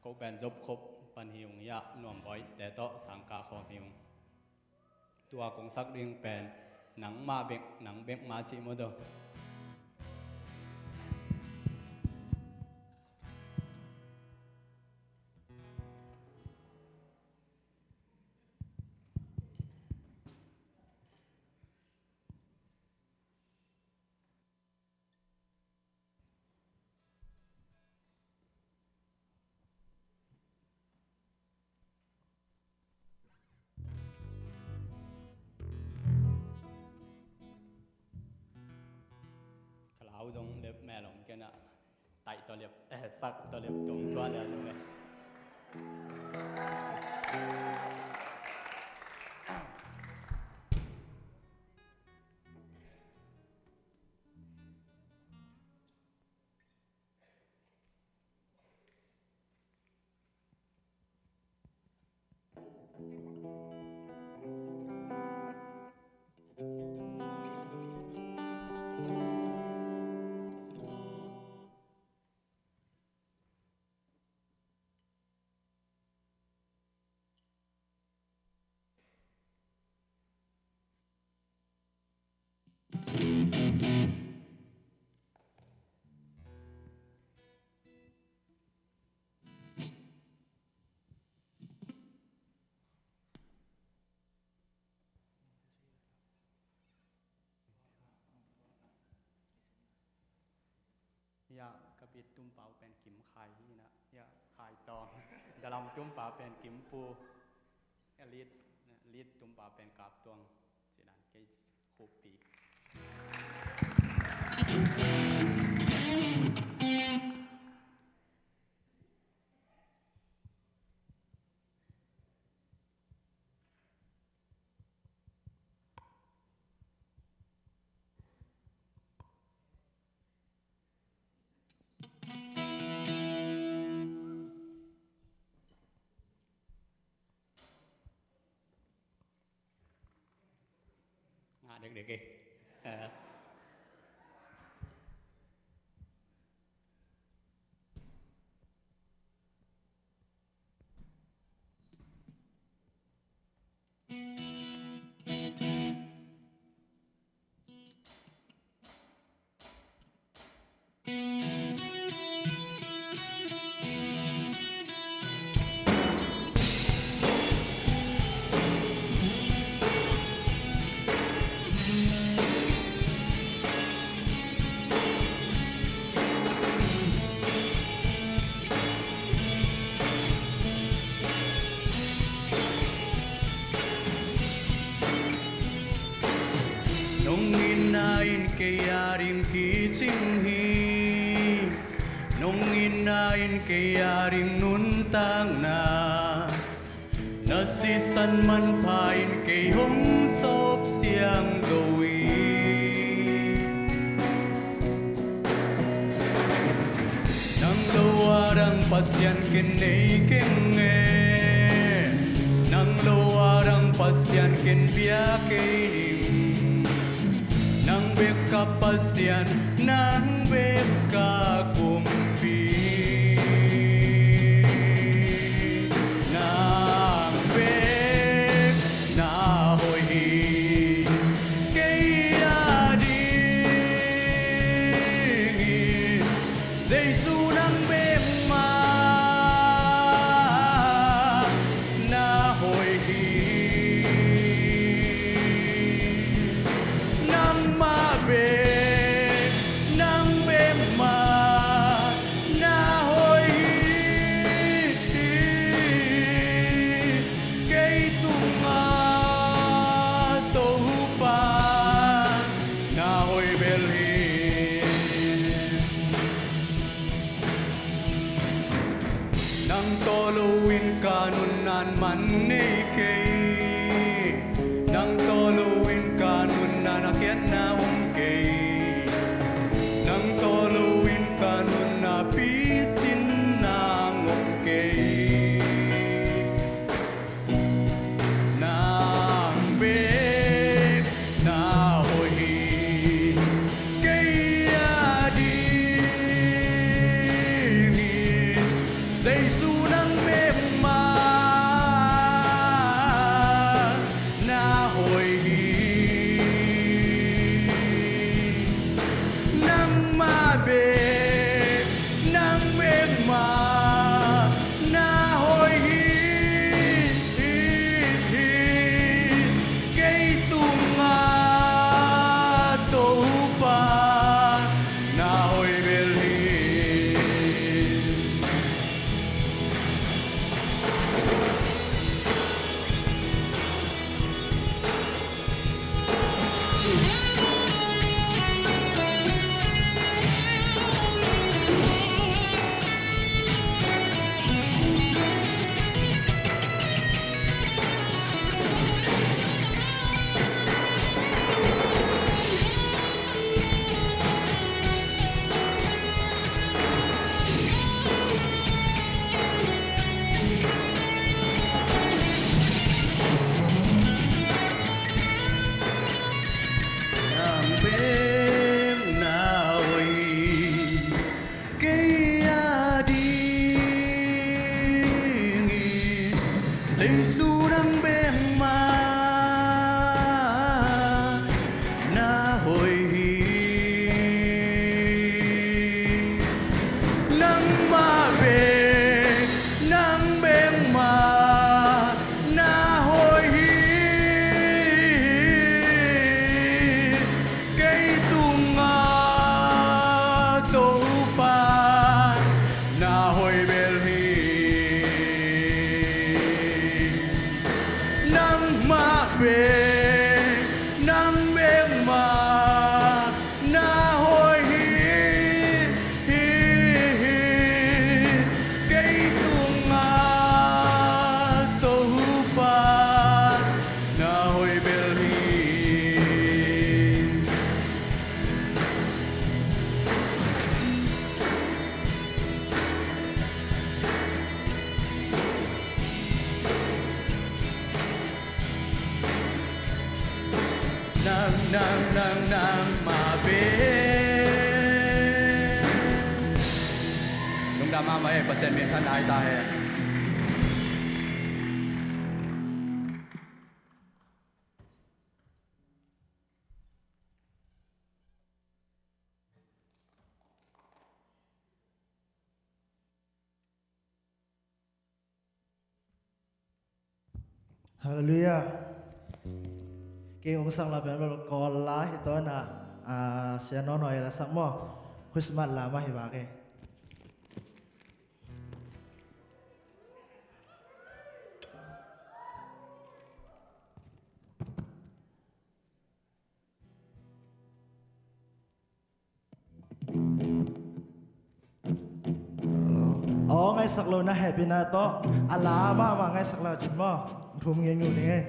Ko pen Zopkhop pan hi ung, hiah Nuambawite tawh sang kah khawm hi ung. Tua kong sak ding pen Nangmah Bek, Nang Bek Mah cih maw, tua. Ka lau zong lep mel om kei na, taih tawh lep, eh, sak tawh lep tung tua lian lo ve. Hiah ka beat tumpau pen Kim Khai hi na, hiah Khai Tawng. Dalam tumpau pen Kim Pu. Lead, lead tumpau pen Kap Tuang. Ci dan kei khup pi. Ngah dekdek e. Nong itna in kei a ding kicing hi. Nong itna in kei a ding nuntakna, na sisan manpha in kei hong sawp siang zo hi. Nang lo a dang Pasian ken nei keng e. Nang lo a dang Pasian ken pia kei ning. Nang bek ka Pasian, nang bek ka kumpi. Nang bek na hoih hi kei a dingin. Jesu nang bek mah na hoih hi. Nangmah bek, nang bek mah na hoih hi. Kei tungah Topa na hoih bel hi. Nang tawh loin ka nunna in man nei kei. Nang tawh loin ka nunna in a khiatna om kei. Nang tawh loin ka nunna picin bek, nang bek mah na hoih hi. Kei tungah Topa na hoih bel hi. Nang bek na hoih hi. Kei a dingin Jesu nang bek mah na hoih hi. Nangmah bek, nang bek mah na hoih hi. Kei tungah Topa na hoih bel hi. Nangmah bek, nang bek mah na hoih hi. Kei tungah Topa na hoih bel hi. Nang, nang, nang, nangmah bek. Lungdam mahmah e, Pasian min thang nai ta hen. Halleluiah. Kei hong sak la pen bel Kawl la hi tawh na, ah, Sia Nawn Noi la sak maw. Christmas la mah hi vak e. Aw, ngaihsak lo na hehpihna tawh a la mahmah ngaihsak lo cin maw? Thum ngen ngeu ni ngei.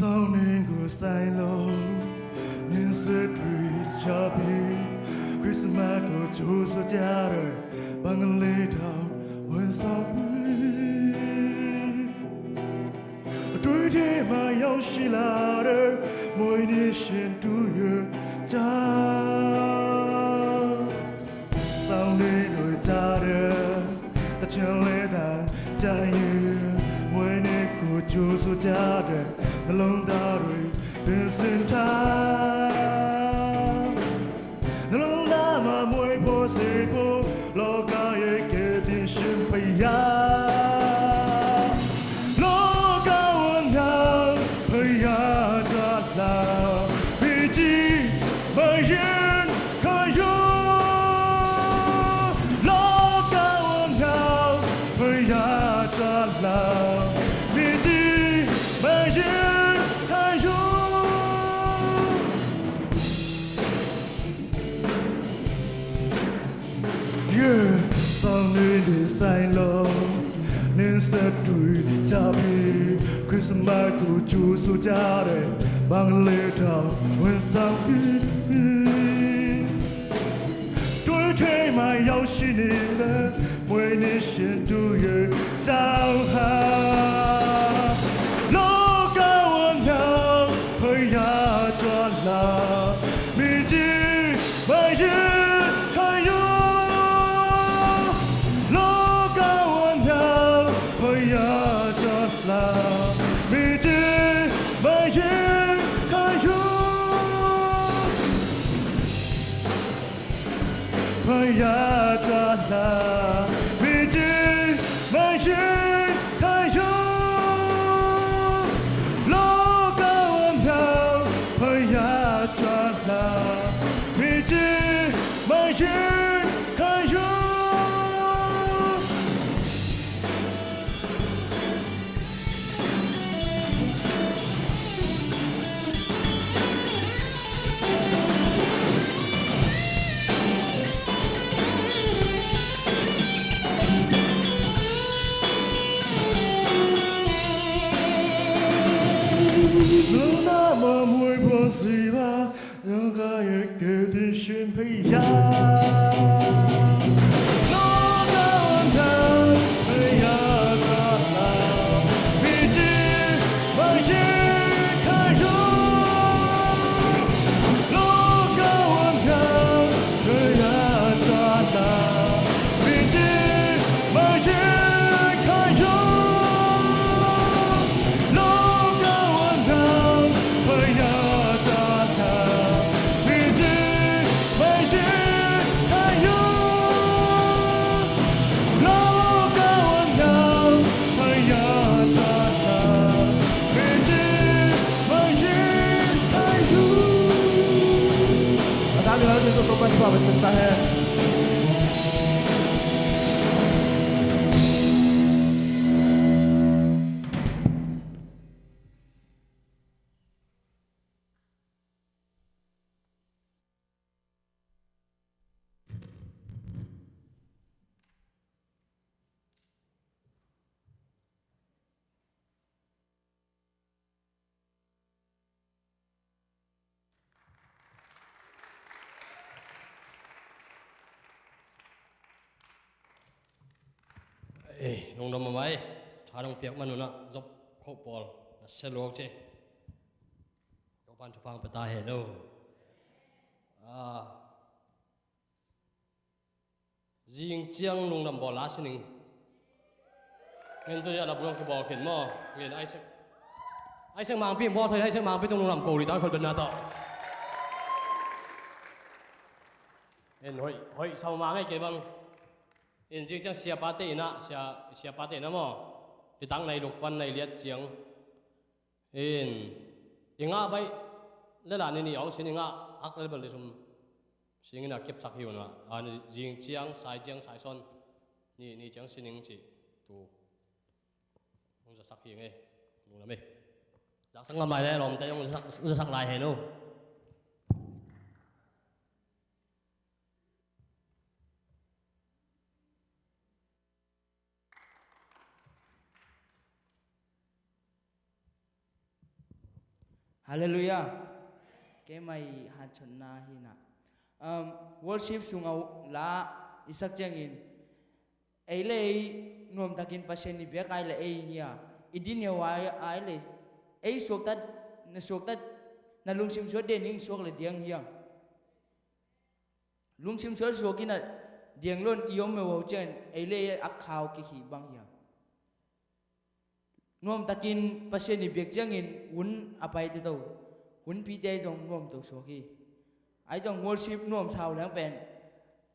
Sau ni gu sai lo, nin se tui chapi, Christmas ko chu su tiare, bang le dau, wen sau pi. Tui di ma yau shi la de, moi ni shin tu ye cha. Sau ni nui cha de, ta chen le dan cha yu, moi ni ku chu su cha de, na long da rui, bin sin ta. Na long da ma moi po se po, lo ka ye ke tin shin pa ya. Lo ka won ya, pa ya cha la, mi ji, ma yin, ka yo. Lo ka won ya, pa ya cha la, mi ji, ma yin, Sang ni di sai lo, nin sa tui ca pi, Christmas ku cu su ca de, bang le tau wen sang pi. 对天没有是你的，为你显度也照好。လောကဝမြောက်ဖယားကြွလာ မြေကြီးမရင်ခံရ လောကဝမြောက်ဖယားကြွလာ မြေကြီးမရင်ခံရ ဖယားကြွလာ မြေကြီးမရင်ခံရ လောကဝမြောက်ဖယားကြွလာ မြေကြီးမရင်ခံရ လူနာမမွေးဖို့စီပါ လောကရဲ့ကယ်တင်ရှင်ဖယား လောကဝမြောက်ဖယားကြွလာ မြေကြီးမရင်ခံရ လောကဝမြောက်ဖယားကြွလာ မြေကြီးမရင်ခံရ လောကဝမြောက်ဖယားကြွလာ မြေကြီးမရင်ခံရ လောကဝမြောက်ဖယားကြွလာ မြေကြီးမရင်ခံရ Asabi la tu tu tu tu tu. Ei, lungdam mahmah ei. Tha dong piak man un ah zop khoh pawl na sia luak ci. Topa'n thupha pia ta hen aw. Ah, zing ciang lungdam bawl la sining. Ngen tu ya la buang kibawl khin maw. Ngen Isaac. Isaac Mangpi bawl sa, Isaac Mangpi tung lungdam ko ri ta khol ben na tawh. En hoih, hoih sau ma ngei kei bang. En zing ciang siapate in ah, sia, siapate in ah maw. I tang nai luk pan nai liat ciang. In, i ngah baih le la ni ni awng sin i ngah hak le bel le sum sing in a kepsak hi un a, a, ni zing ciang, sai ciang, sai sawn ni, ni ciang sining cih tu hong zasak hi ngei. Lungdam ei. Zaksak ngam lai le lawmte hong zasak, zasak lai hen uh. Halleluiah. Keimah i hanchotna hi na. Um, worship sungah la i sak ciangin ei le ei nuamtakin Pasian i biak ai le ei hi a, i din neu ai, ai le ei suaktat, na suaktat, na lungsim suak den ning suak le diang hi a. Lungsim suaksuak in a diang lon i om meuh uh ciangin ei le ei a khau kikhih bang hiam? Nuamtakin Pasian i biak ciangin hun a paite to, hunpite zong nuamto suak hi. Ai zong worship nuamsa uh leng pen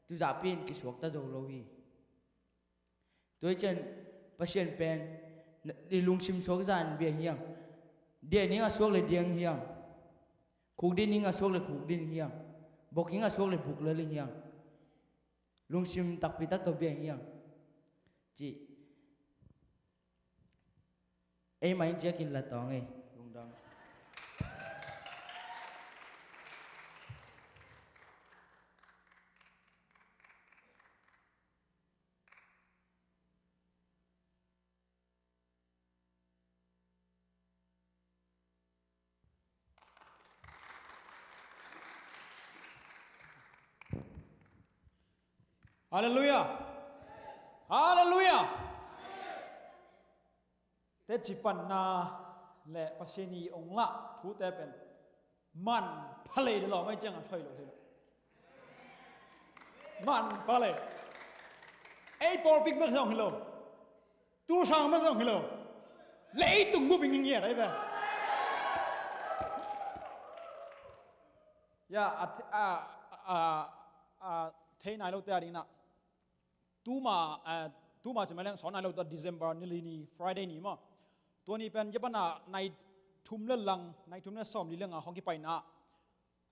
tuzahpi in kisuakta zo lo hi. Tua hi cian Pasian pen i lungsim suak zan bia hiang. Dia ning a suak le diang hiang. Khuk din ning a suak le khuk din hiang. Bok ning a suak le buk le ling hiang. Lungsim takpi tak tawh bia hiang. Ci. Ei mai ciakin la tawng ei. Lungdam. Halleluiah. Halleluiah. Teci panna le Pasian i ong lah thute pen man phalei de lo mai ciang a thoi lo thei lo. Man phalei. Ei pawlpi bek zong hi lo. Tulsa bek zong hi lo. Leitung bup i ngingiat ai ve. Ya, a, a, a, a, thei nai lote a dingin ah tuma, eh, tuma ci mai leng sawn nai lo ta December ni li ni Friday ni maw. Tua ni pen Japan ah nai thum le lang, nai thum le sawm li le nga khong kipaina,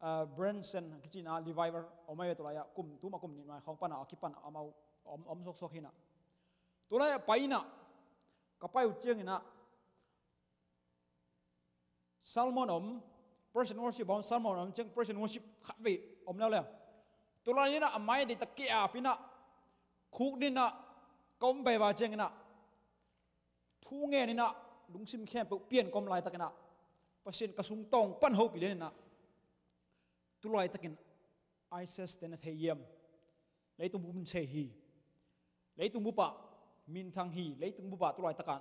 eh, Branson kicina revival om ai ve. Tulai ah kum, tuma kum ni mai khong pana a kipan amau om, om soksuak hina. Tulai ah paina ka pai uh ciangina Salmon om, Praise and Worship om, Salmon om ciang Praise and Worship khat vei om leuleu. Tulai inah a mai dei ta kiap inah khuk dinah ka om vaiva cianginah thu ngen inah lungsim khempeuh pian ka om laitakinah Pasian ka sungtawng pan hopih lianinah tulaitakin ISIS te na thei hiam? Leitung bup in sei hi. Leitung bupah minthang hi. Leitung bupah tulaitakah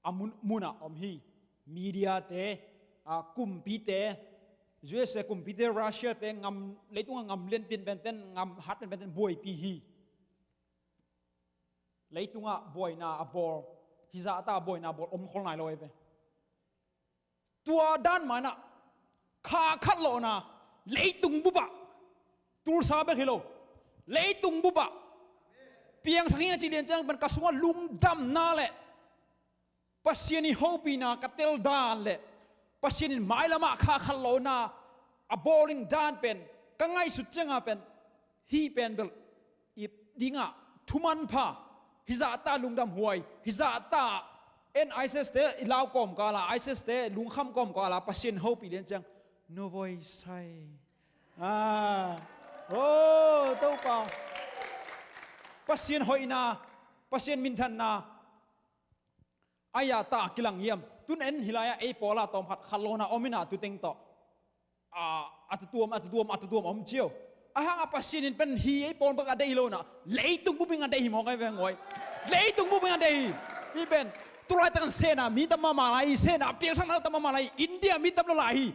a mun, munah om hi. Mediate, a, kumpite, USA kumpite, Russiate, ngam, leitungah ngam lian pianpianten, ngam hat pianpianten buaipi hi. Leitungah buaina a bawl, hizahta buaina a bawl om khol nai lo ei ve. Tua dan manah kha khat lawhna leitung bupah, Tulsa bek hi lo, leitung bupah piangthak hi a ci lian ciang pen ka sungah lungdamna le Pasian i hopihna ka tel dan le Pasian in mailamah kha khat lawhna a bawling dan pen ka ngaihsut cianga pen hih pen bel i dingah thuman pha, hizahta lungdam huai, hizahta en ISIS te i lau kawm kala, ISIS te lungkham kawm kala Pasian hopih lian ciang no voi sai. Ah. Oh, Topa. Pasian hoihna, Pasian minthanna a ya ta kilang hiam? Tun en hilai-ah ei pawla tawm khat khat lawna om ina tuteng tawh a, a tutuam, a tutuam, a tutuam om cio. A hang a Pasian in pen hi ei pawl bek a deih hi lo na, leitung buping a deih hi mawk ai veng ngoi. Leitung buping a deih hi. Hi pen tulai takan sena mi tam mama lai hi, sena piangsakna tam mama lai hi, India mi tam lo lai hi.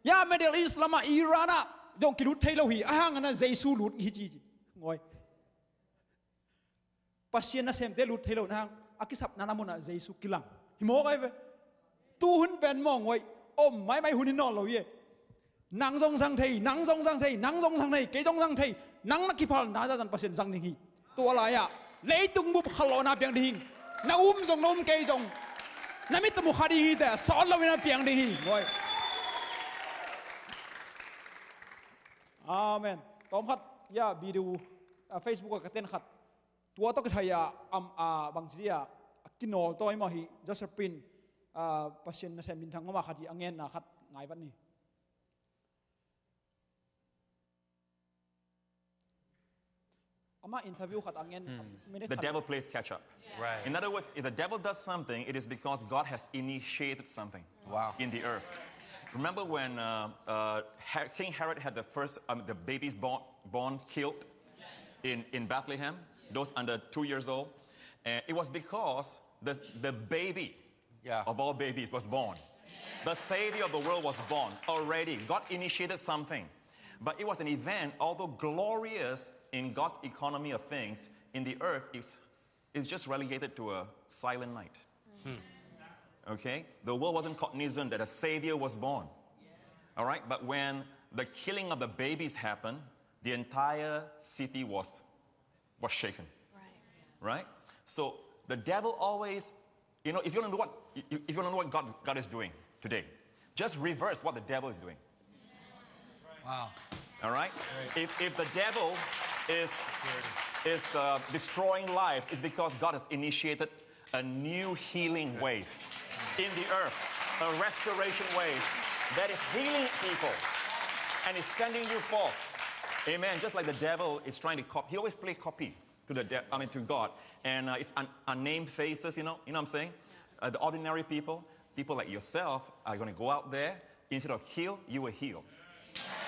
Ya Middle East lama Iran ah dong kilut thei lo hi. A hang ana Jesu lut hi ci ci ngoi. Pasian nasemte lut thei lo na hang a kisapna na munah Jesu kilang hi mawk ai ve. Tuhun pen mawng oih om maimai hun hi nawn lo hi e. Nang zong zang thei, nang zong zang thei, nang zong zang thei, kei zong zang thei. Nang na kiphalna zazan Pasian zang ding hi. Tua lai-ah leitung bup khalawhna piang ding hi. Na um zong na um kei zong na mit tamu kha ding hi te sawt loin a piang ding hi. Ngoi. Amen. Tawm khat ya video, ah, Facebook ah ka ten khat tua tawh kithei-a am, a bangci a kinawl tawi mah hi. Josephine, a, Pasian nasem minthang mama khat hi, a ngenna khat ngaivat ni. Ama interview khat a ngen. The devil plays catch up. Right. In other words, if the devil does something, it is because God has initiated something in the earth. Remember when, uh, uh, King Herod had the first, um, the babies born, born killed in, in Bethlehem, those under two years old? And it was because the, the baby of all babies was born. The Savior of the world was born already. God initiated something. But it was an event, although glorious in God's economy of things, in the earth, it's, it's just relegated to a silent night. Okay? The world wasn't cognizant that a Savior was born. All right? But when the killing of the babies happened, the entire city was, was shaken. Right? So the devil always, you know, if you want to know what, if you want to know what God, God is doing today, just reverse what the devil is doing. Wow. All right? If, if the devil is, is, uh, destroying lives, it's because God has initiated a new healing wave in the earth, a restoration wave that is healing people and is sending you forth. Amen. Just like the devil is trying to copy, he always play copy to the de-, I mean, to God. And, uh, it's un-, unnamed faces, you know, you know what I'm saying? Uh, the ordinary people, people like yourself are gonna go out there. Instead of kill, you will heal.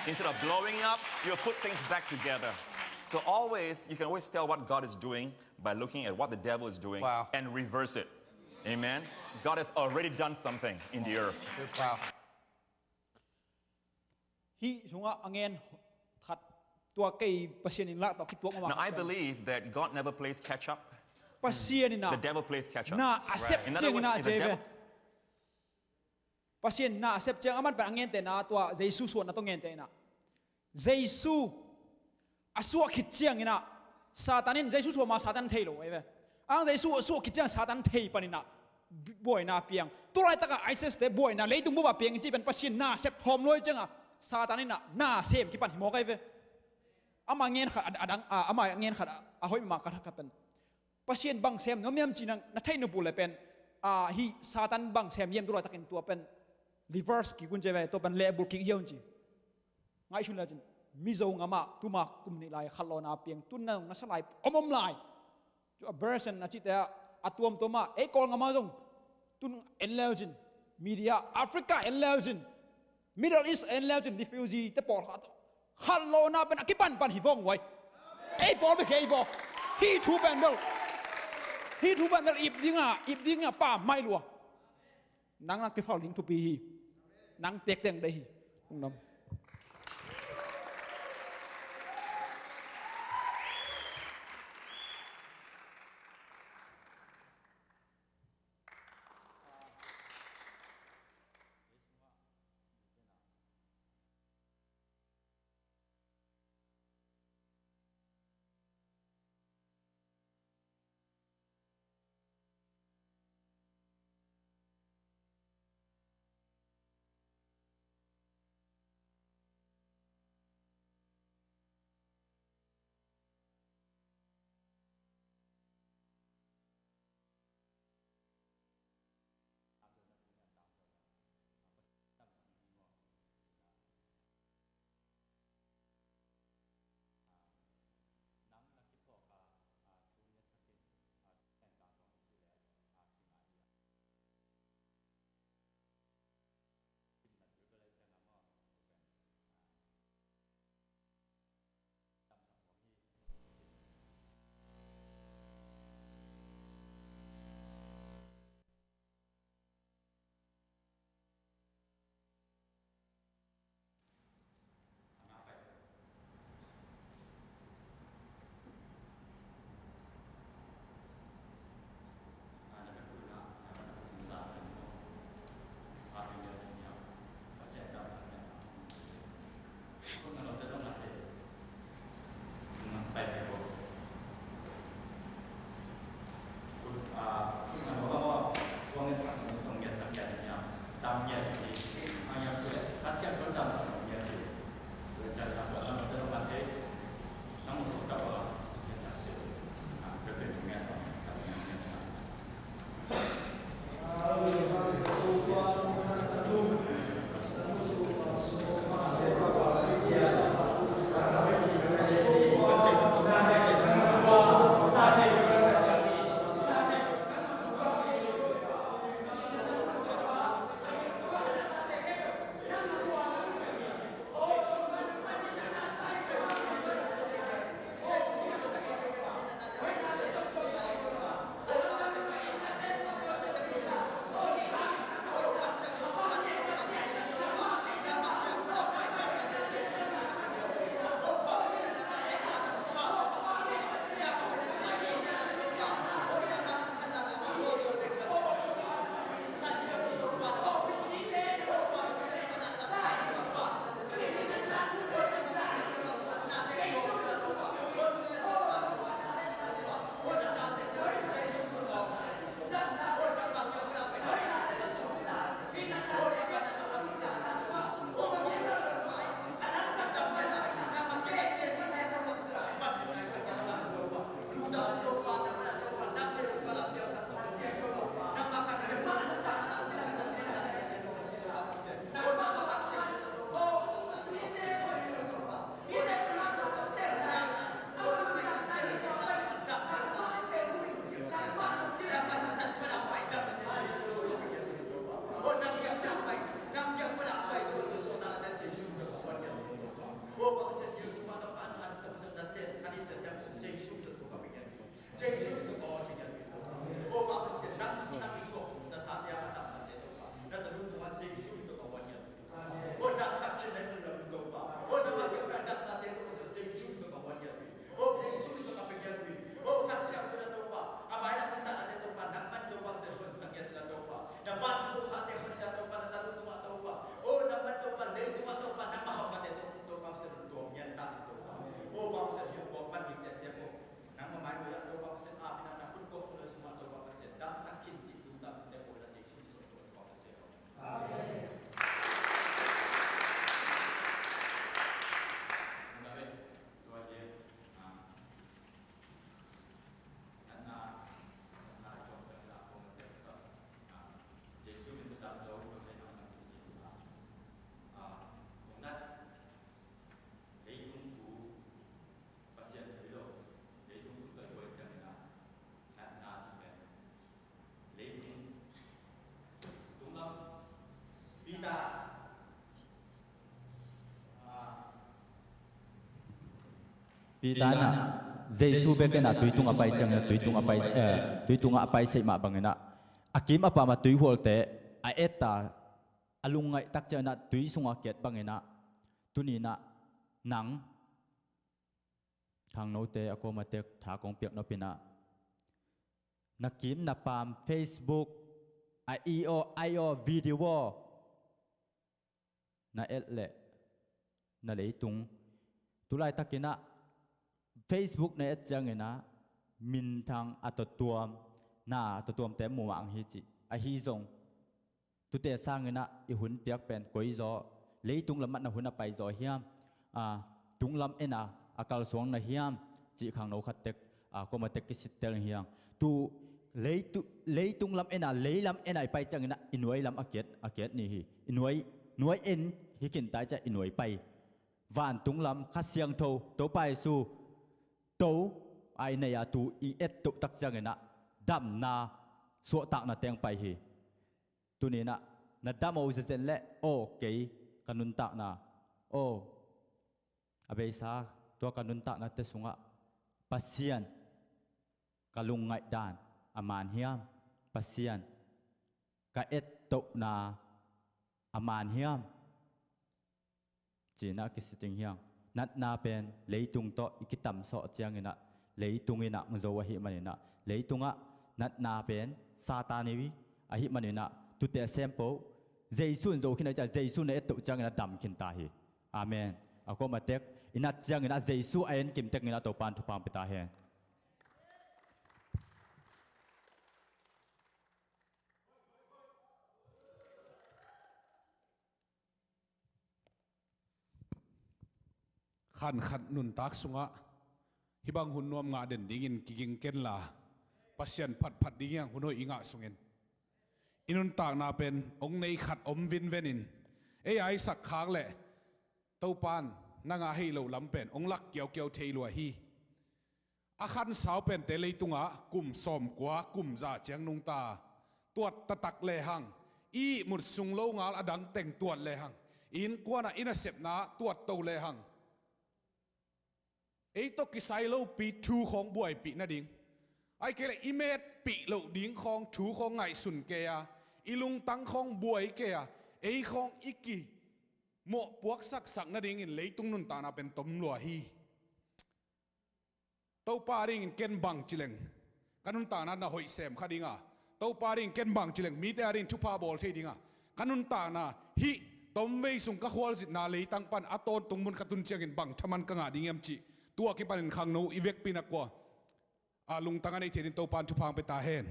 Instead of blowing up, you will put things back together. So always, you can always tell what God is doing by looking at what the devil is doing, wow, and reverse it. Amen. God has already done something in the earth. Wow. Hih sungah a ngen khat, tua kei Pasian in lah tawh kituak mah. Now, I believe that God never plays catch up. Pasian in ah, the devil plays catch up. Na a sep ciangin ah, in other words, if the devil Pasian na a sep ciang, aman pen a ngentehna tua Jesu suahna tawh ngentehna. Jesu a suah khit ciangin ah Satan in, Jesu suah ma Satan thei lo ahi ve. Ang Jesu a suah khit ciang Satan thei panin ah buaina piang. Tulaitak ah ISIS te buaina leitung bup ah piang in cih pen Pasian na a sep thawm luai ciang ah Satan in ah na sem kipan hi mawk ahi ve. Ama ngen khat a, a dang, a, ama ngen khat a, a hoih mah khat khat pen Pasian bang sem nuam hiam cih na, na theih nop uh leh pen, a, hih Satan bang sem hiam, tulaitakin tua pen reverse kik un ci ve, tua pen lehbulh kik hiau un ci. Ngaihsun le cin, Mizo ngam ah tuma kum nih lai khatlawhna piang, tun na zong na sa lai om om lai. Cu abortion a cihte ah a tuamtuam ah, ei Kawl ngam ah zong tun en le cin, media, Africa en le cin, Middle East en le cin, refugee te pawlkhat tawh khatlawhna pen a kipanpan hi vawng uai. Ei pawl bek hi ei vaw. Hih thu pen bel, hih thu pen bel ip ding a, ip ding a pa mai lua. Nang na kifal ding thupi hi. Nang tekteng dei hi. Lungdam. Peter in ah Jesu bek in ah tui tungah pai ciangin ah tui tungah pai, eh, tui tungah a pai seih mah bangin ah a kim a pam a tuihualte a et a, a lungngaih tak ciangin ah tui sungah kiat bangin ah tuni in ah nang khangnote a kuamatek tha kong piak nop in ah na kim na pam Facebook a i aw ai aw video aw na et leh na leitung tulaitakin ah Facebook na et ciangin ah minthang a tawtuam na tawtuamte mu mah ang hi cih ahi zong tute sangin ah i hun piak pen koi zaw leitung lamah na hun a pai zaw hiam? A, tunglam en a a kalsuang na hiam cih khangno khat tek a kuamatek kisittel hiang. Tu leitu, leitung lam en a leilam en a i pai ciangin ah i nuai lam a kiat, a kiat ni hi. I nuai, nuai en hi kintai ciah i nuai pai. Vantung lam Kha Siangtho Topa Jesu to a i nei a tu i et toh tak ciangin ah damna suahtakna teng pai hi. Tuni in ah na dam aw zezen leh aw kei ka nuntakna aw a beisa tua ka nuntaknate sungah Pasian ka lungngaih dan a man hiam? Pasian ka ettohna a man hiam? Ci-in ah kisiting hiang. Natna pen leitung tawh i kitamsawh ciangin ah leitung in ah hong zo ahih manin ah leitungah natna pen Satan i ahih manin ah tute a sempo Jesu in zo khin a ciah Jesu na ettoh ciangin ah dam khin ta hi. Amen. A kuamatek i nat ciangin ah Jesu a en kimtek in ah Topa in thupha hong pia ta hen. Khan khat nuntak sungah hih bang hun nuam ngah den dingin kiging kenla Pasian phatphat ding hiang hun hoih i ngah sungin i nuntakna pen hong nei khat om vinven in ei a i sak khak leh Topa in na ngah hei loh lam pen hong lak kiaukiau thei lua hi. A khansau pente leitungah kum sawmkua kum za ciang nungta tuat taktak lehang i ihmut sung lo ngal a dang teng tuat lehang i innkuanah i nasepna tuat to lehang ei tawh kisai lopi thu khawng buaipih nading ahih kei leh i metpih loh ding khawng thu khawng ngaihsun kei a i lungtang khawng buai kei a ei khawng i kimawh puaksaksak nadingin leitung nuntakna pen tom lua hi. Topa a dingin ken bang ci leng ka nuntakna na hoih sem kha ding a, Topa a dingin ken bang ci leng mite a dingin thupha bawl thei ding a, ka nuntakna hih tomvei sung ka khualzinna leitang pan a tawntung mun ka tun ciangin bang thaman ka ngah ding hiam cih tua kipanin khangno i vekpi na kua a lungtang a nei thei dingin Topa in thupha hong pia ta hen.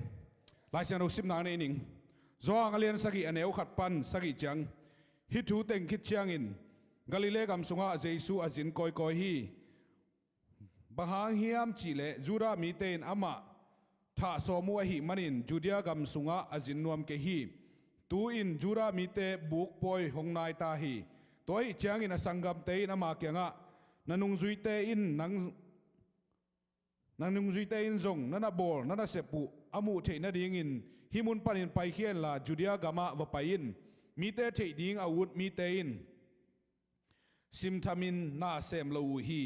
Lai Siangtho simna nei ning. Johan a lian sagih a neu khat pan sagih ciang hih thu teng khit ciangin Galilee gam sungah Jesu a zin kawikawi hi. Bang hang hiam cihleh Judah mite in amah thah sawm uh ahih manin Judea gam sungah a zin nuam kei hi. Tu-in Judah mite bukpawi hong nai ta hi. Tua ahih ciangin a sanggamte in ama kiangah na nungzuite in nang, na nungzuite in zong na na bawl na nasep uh a muh theih nadingin hih mun panin paikhia inla Judea gamah va pai in. Mite theih ding a ut mite in simthamin na sem lo uh hi.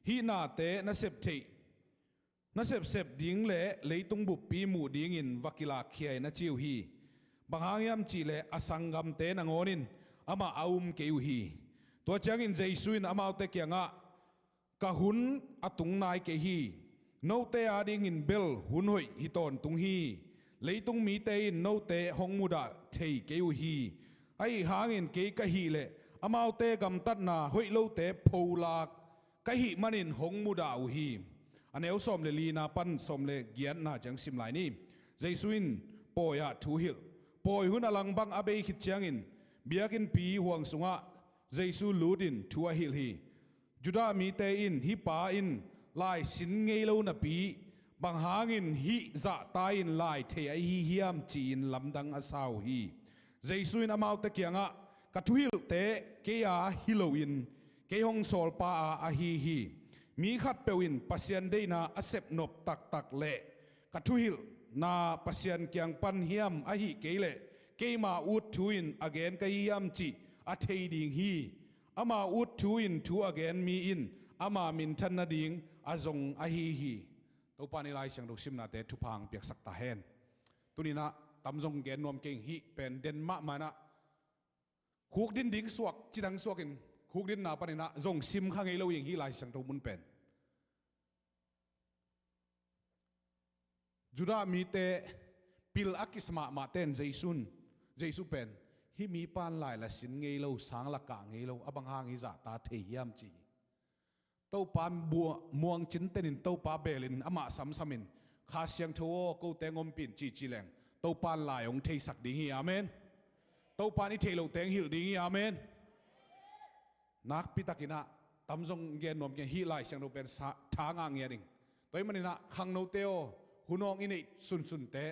Hih nate na sep theih, na sepsep ding le leitung buppi muh dingin va kilakkhia in a ci uh hi. Bang hang hiam cihleh a sanggamte nangawn in amah a um kei uh hi. Tua ciangin Jesu in amaute kiangah ka hun a tung nai kei hi. Note a dingin bel hun hoih hi tawntung hi. Leitung mite in note hong mudah thei kei uh hi. Ahi hangin kei ka hih leh amaute gamtatna hoih lote pholak ka hih manin hong mudah uh hi. A neu sawm le lina pan sawm le giatna ciang sim lai ni. Jesu in pawi ah thu hilh. Pawi hun a lang bang a bei khit ciangin biakinnpi huang sungah Jesu lutin thu a hilh hi. Judah mite in hih pa in lai sin ngei lo napi bang hangin hih zahta in lai thei ahi hiam ci-in lamdang a sa uh hi. Jesu in amaute kiangah ka thuhilhte kei a hi loin kei hong sawlpa a ahi hi. Mi khatpeuh in Pasian deihna a sepnop taktak leh ka thuhilhna Pasian kiang pan hiam ahih kei leh keima ut thu in a gen ka hi hiam cih a thei ding hi. Ama ut thu in thu a gen mi in ama minthan nading a zong ahi hi. Topa in i Lai Siangtho simnate thupha hong piaksak ta hen. Tuni-in ah tamzong gen nuam kei ing, hih pen den mahmah in ah, khukdin ding suak, cidang suakin khukdinna panin ah zong sim kha ngei lo ing hih Lai Siangtho mun pen. Judah mite pil a kisa mahmahte in Jesu in, Jesu pen, hih mipa in lai la sin ngei lo, sang la kah ngei lo, a bang hang hih zahta thei hiam, ci hi. Topa in bua-, muangcin tenin Topa belin amah samsamin, Kha Siangtho aw, kote hong ompih in, cici leng Topa in lai hong theisak ding hi. Amen. Topa in i theih loh teng hilh ding hi. Amen. Nakpi takin ah tamzong gen nuam kei ing, hih Lai Siangtho pen sa-, tha ngah ngiat ing. Tua ahih manin ah khangnote aw, hun hong i neih sunsunte,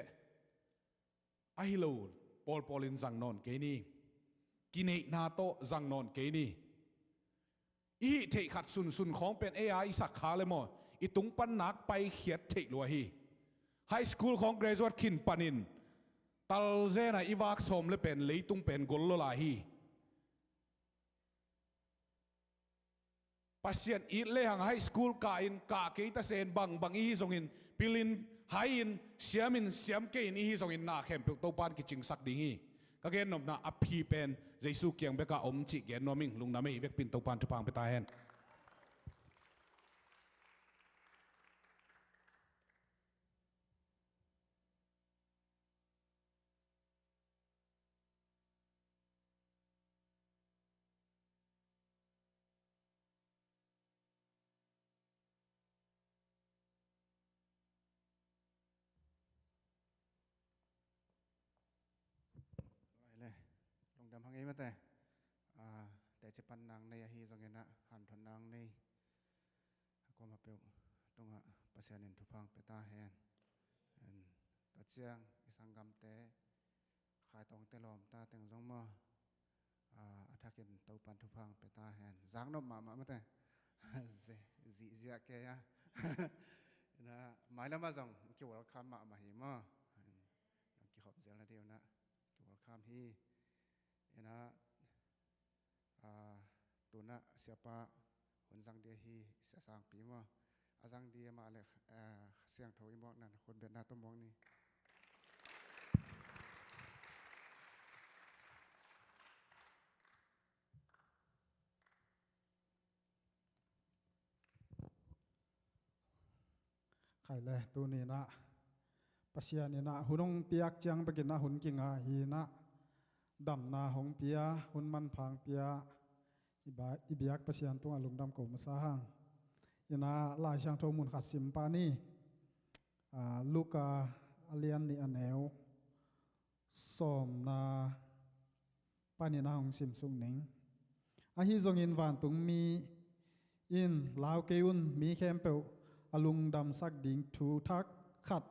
ahi lo pawlpawlin zang nawn kei ni. Kineihna tawh zang nawn kei ni. I hih theih khat sunsun khawng pen ei a i sak kha le maw, i tung pan nak paikhiat theih lua hi. High school khawng graduate khin panin talzen a i vak sawm le pen leitung pen gol lo lai hi. Pasian it lehang high school kah in, kah kei ta sen, bangbang i hi zongin, pilin, hai-in, siamin, siam kei-in i hi zongin, na khempeuh Topa in kicingsak ding hi. Ka gennopna a phi pen Jesu kiang bekah om cih gen nuam ing. Lungdam ei, i vekpi in Topa in thupha hong pia ta hen. Lai le, lungdam hang ei mate. Ah, teci pan nang nei ahi zongin ah, hanthot nang nei. A kuamah peuh tungah Pasian in thupha hong pia ta hen. En, tua ciang i sanggamte, Khaitawngte lawmta teng zong maw, ah, a thakin Topa in thupha hong pia ta hen. Zaknop mahmah mate. Ze-, zihziah kei a. Na, mailam ah zong ki-welcome mahmah hi maw. Nong kihop zel na deuh na, ki-welcome hi. Ina, ah, tu-in ah siapa hun zang ding ahi, Sia Sangpi maw. A zang ding amah le, ah, Siangtho i muak nan khut betna tawh muak ni. Khai le, tuni-in ah Pasian in ah hun hong piak ciang bekin ah hun kingah hi-in ah, damna hong pia, hun manpha hong pia, i ba-, i biak Pasian tungah lungdam ko masa hang. Ina, Lai Siangtho mun khat sim pah ni. Ah, Luka a lian nih, a neu sawmna panin ah hong simsuk ning. Ahi zongin vantungmi in, "Lau kei un, mi khempeuh a lungdamsak ding thu thak khat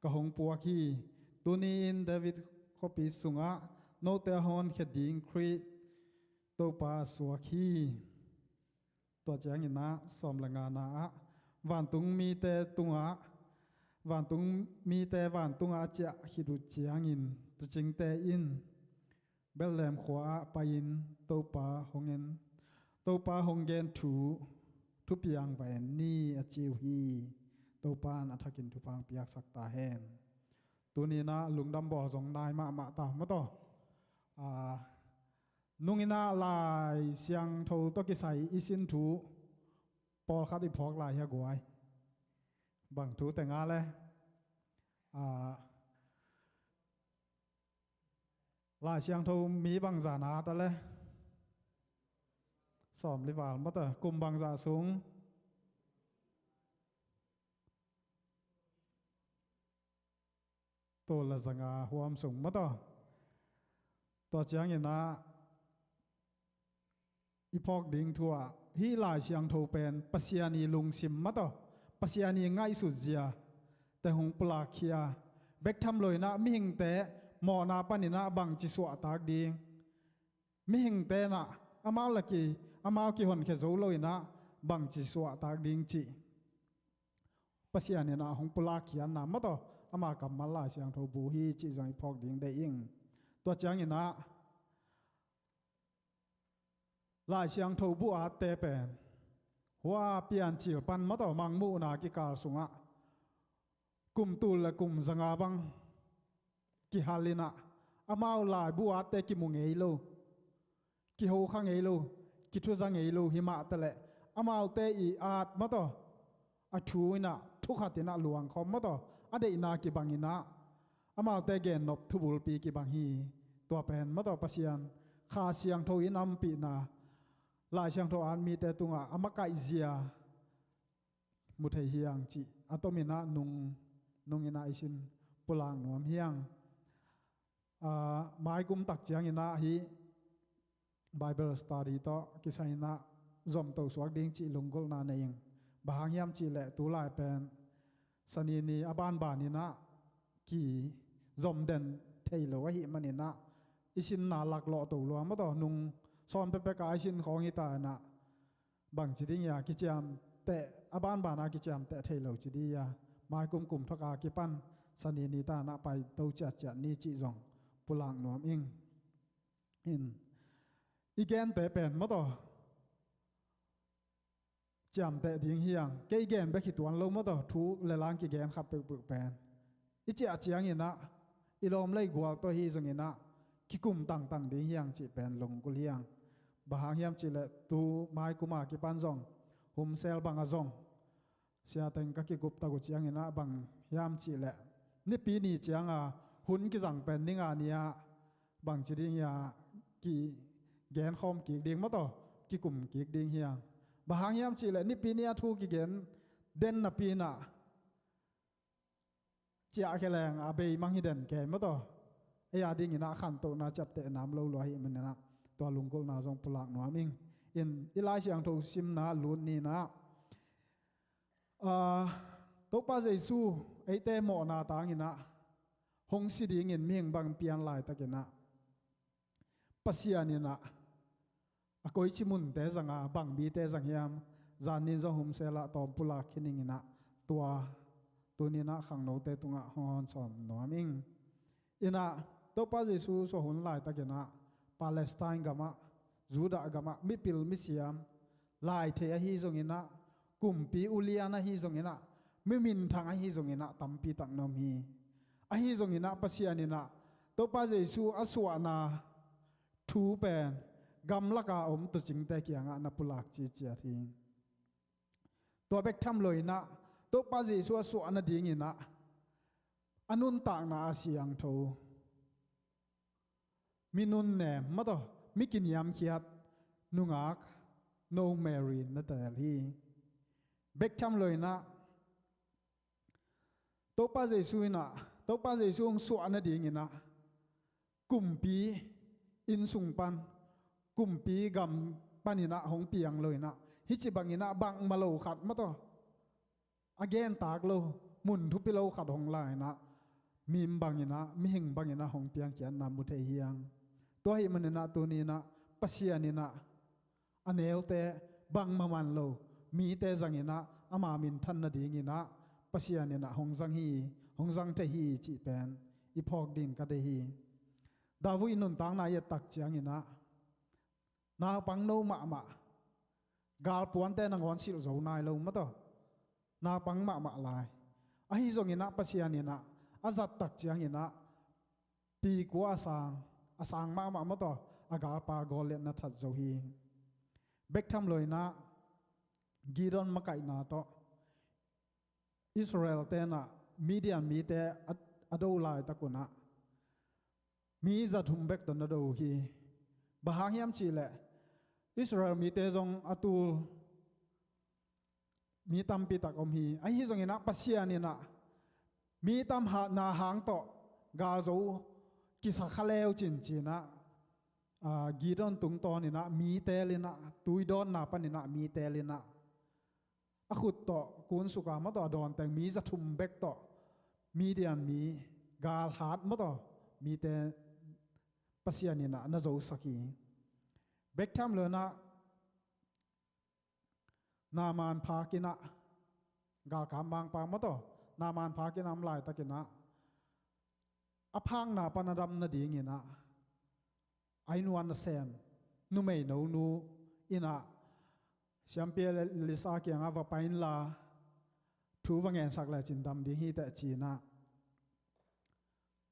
ka hong puak hi. Tuni-in David khuapi sungah note a honkhia ding Khrih Topa a suak hi." Tua ciangin ah, sawm le ngana ah, vantung mite tungah, vantung mite vantungah a ciah khit uh ciangin, tuucingte in Bethlehem khua ah pai-in Topa hong en, Topa hong gen thu, thupiang va en ni, a ci uh hi. Topa in a thakin thupha hong piaksak ta hen. Tuni-in ah lungdam bawl zong nai mahmah ta maw taw. Ah, nung-in ah Lai Siangtho tawh kisai i sin thu pawlkhat i phawk lai hi a guai. Bang thu teng a le. Ah, Lai Siangtho mi bangzah na ta le. Sawm li val maw taw, kum bangzah sung. Tul le zanga huam sung maw taw. Tua ciangin ah i phawk ding thu ah, hih Lai Siangtho pen Pasian i lungsim maw taw, Pasian i ngaihsut zia te hong pulakkhia. Bek tham lo-in ah mihingte mawhna panin ah bangci suahtak ding, mihingte in ah amau laki, amau kihonkhia zo lo-in ah bangci suahtak ding cih Pasian in ah hong pulakkhiatna maw taw, ama kammal Lai Siangtho bu hi cih zong i phawk ding deih ing. Tua ciangin ah Lai Siangtho bu atte pen hua piancil pan mataw mangmuhna kikal sungah kum tul le kum zanga bang kihal inah, amau laibu atte kimu ngei lo, kihokha ngei lo, kithuza ngei lo himah taleh amaute i at mataw a thu inah thukhat inah luangkhawm mataw a deihna kibang inah amaute gennop thubulpi kibang hi. Tua pen mataw Pasian Kha Siangtho in a ompihna, Lai Siangtho at mite tungah a makaihzia mu thei hiang cih a tominah nung, nunginah i sin pulak nuam hiang. Aa, maikum tak cianginah hih Bible study tawh kisai inah zomto suak ding cih lunggulhna nei ing. Bang hang hiam cihleh tulai pen Sani ni a banbaninah kizom den thei lo ahih maninah i sinna laklawh to lua mataw, nung sawn pekpeka i sin khawng hita inah bangci ding ia kiciamteh, a banbana kiciamteh thei lo ci ding ia, maikum kum thawka kipan Sani ni tanah paito ciatciat ni cih zong pulak nuam ing. In i gente pen mataw ciamteh ding hiang, kei gen bek hi tuan lo mataw, thu le lang kigen khat peuhpeuh pen i ciah cianginah i lawm lei gual tawh hi zonginah kikum tangtang ding hiang cih pen lunggulh hiang. Bang hang hiam cihleh tu maikuma kipan zong humsel banga zong siateng ka kikup tak uh cianginah bang hiam cihleh nipi ni cianga hun kizang pen ninga ni-ah bangci ding ia kigenkhawm kik ding mataw, kikum kik ding hiang. Bang hang hiam cihleh nipi ni-ah thu kigen den napi inah ciah khe leng a beimang hi den kei mataw, ei a dinginah khantohna ciapteh nam lo lua ahih maninah tua lunggulhna zong pulak nuam ing. In i Lai Siangtho simna lut ninah, aa, Topa Jesu eite mawhna tanginah hong si dingin mihing bang pian laitakinah Pasian inah a koici munte zanga bang mite zang hiam, zannin zong humselah tawm pulak khin inginah tua tuninah khangnote tungah hong hawnsawm nuam ing. Inah Topa Jesu suah hun laitakinah Palestine gamah, Judah gamah mipil misiam lai thei ahi zonginah, kumpi ulian ahi zonginah, mi minthang ahi zonginah tampi tak na om hi. Ahi zonginah Pasian inah Topa Jesu a suahna thu pen gamlaka om tuucingte kiangah na pulak ciciat hi. Tua bek tham loinah Topa Jesu a suah nadinginah a nuntakna a siangtho, mi nunnem mataw, mi kiniamkhiat nungak No Mary na teel hi. Bek tham loinah Topa Jesu inah, Topa Jesu hong suah nadinginah kumpi inn sung pan, kumpi gam paninah hong piang loinah hih ci banginah bangmah lo khat mataw, a gentak lo, mun thupi lo khat hong la inah, mim banginah, mihing banginah hong piankhiatna mu thei hiang. Tua ahih maninah tuninah Pasian inah a neute bangmah man lo mite zanginah ama minthan nadinginah Pasian inah hong zang hi, hong zang thei hi cih pen i phawk ding ka deih hi. David nuntakna i et tak cianginah naupangno mahmah, galpuante nangawn silh zo nai lo mataw, naupang mahmah lai. Ahi zonginah Pasian inah a zat tak cianginah pi kua a sang, a sang mahmah mataw, a galpa Goliath na that zo hi. Bek tham loinah Gideon makaihna tawh Israel tenah Midian mite a, a do laitak unah mi zathum bek tawh na do uh hi. Bang hang hiam cihleh Israel mite zong a tul mi tampi tak om hi. Ahi zonginah Pasian inah mi tam ha-, na hang tawh galzo kisa kha leu cincinah, aa, Gideon tungtawninah mi teelinah, tuidawnna paninah mi teelinah, a khut tawh kunsuka mataw a dawnteng mi zathum bek tawh Midian mi galhat mataw mite Pasian inah na zosak hi. Bek tham loinah Naaman phak inah, galkap mangpa mataw, Naaman phak inah om laitakinah a phakna pan a dam nadinginah a inn uah nasem numei nonu inah Siampi Lisa kiangah va pai inla, thu va ngensak lecin dam ding hi teh ci-inah,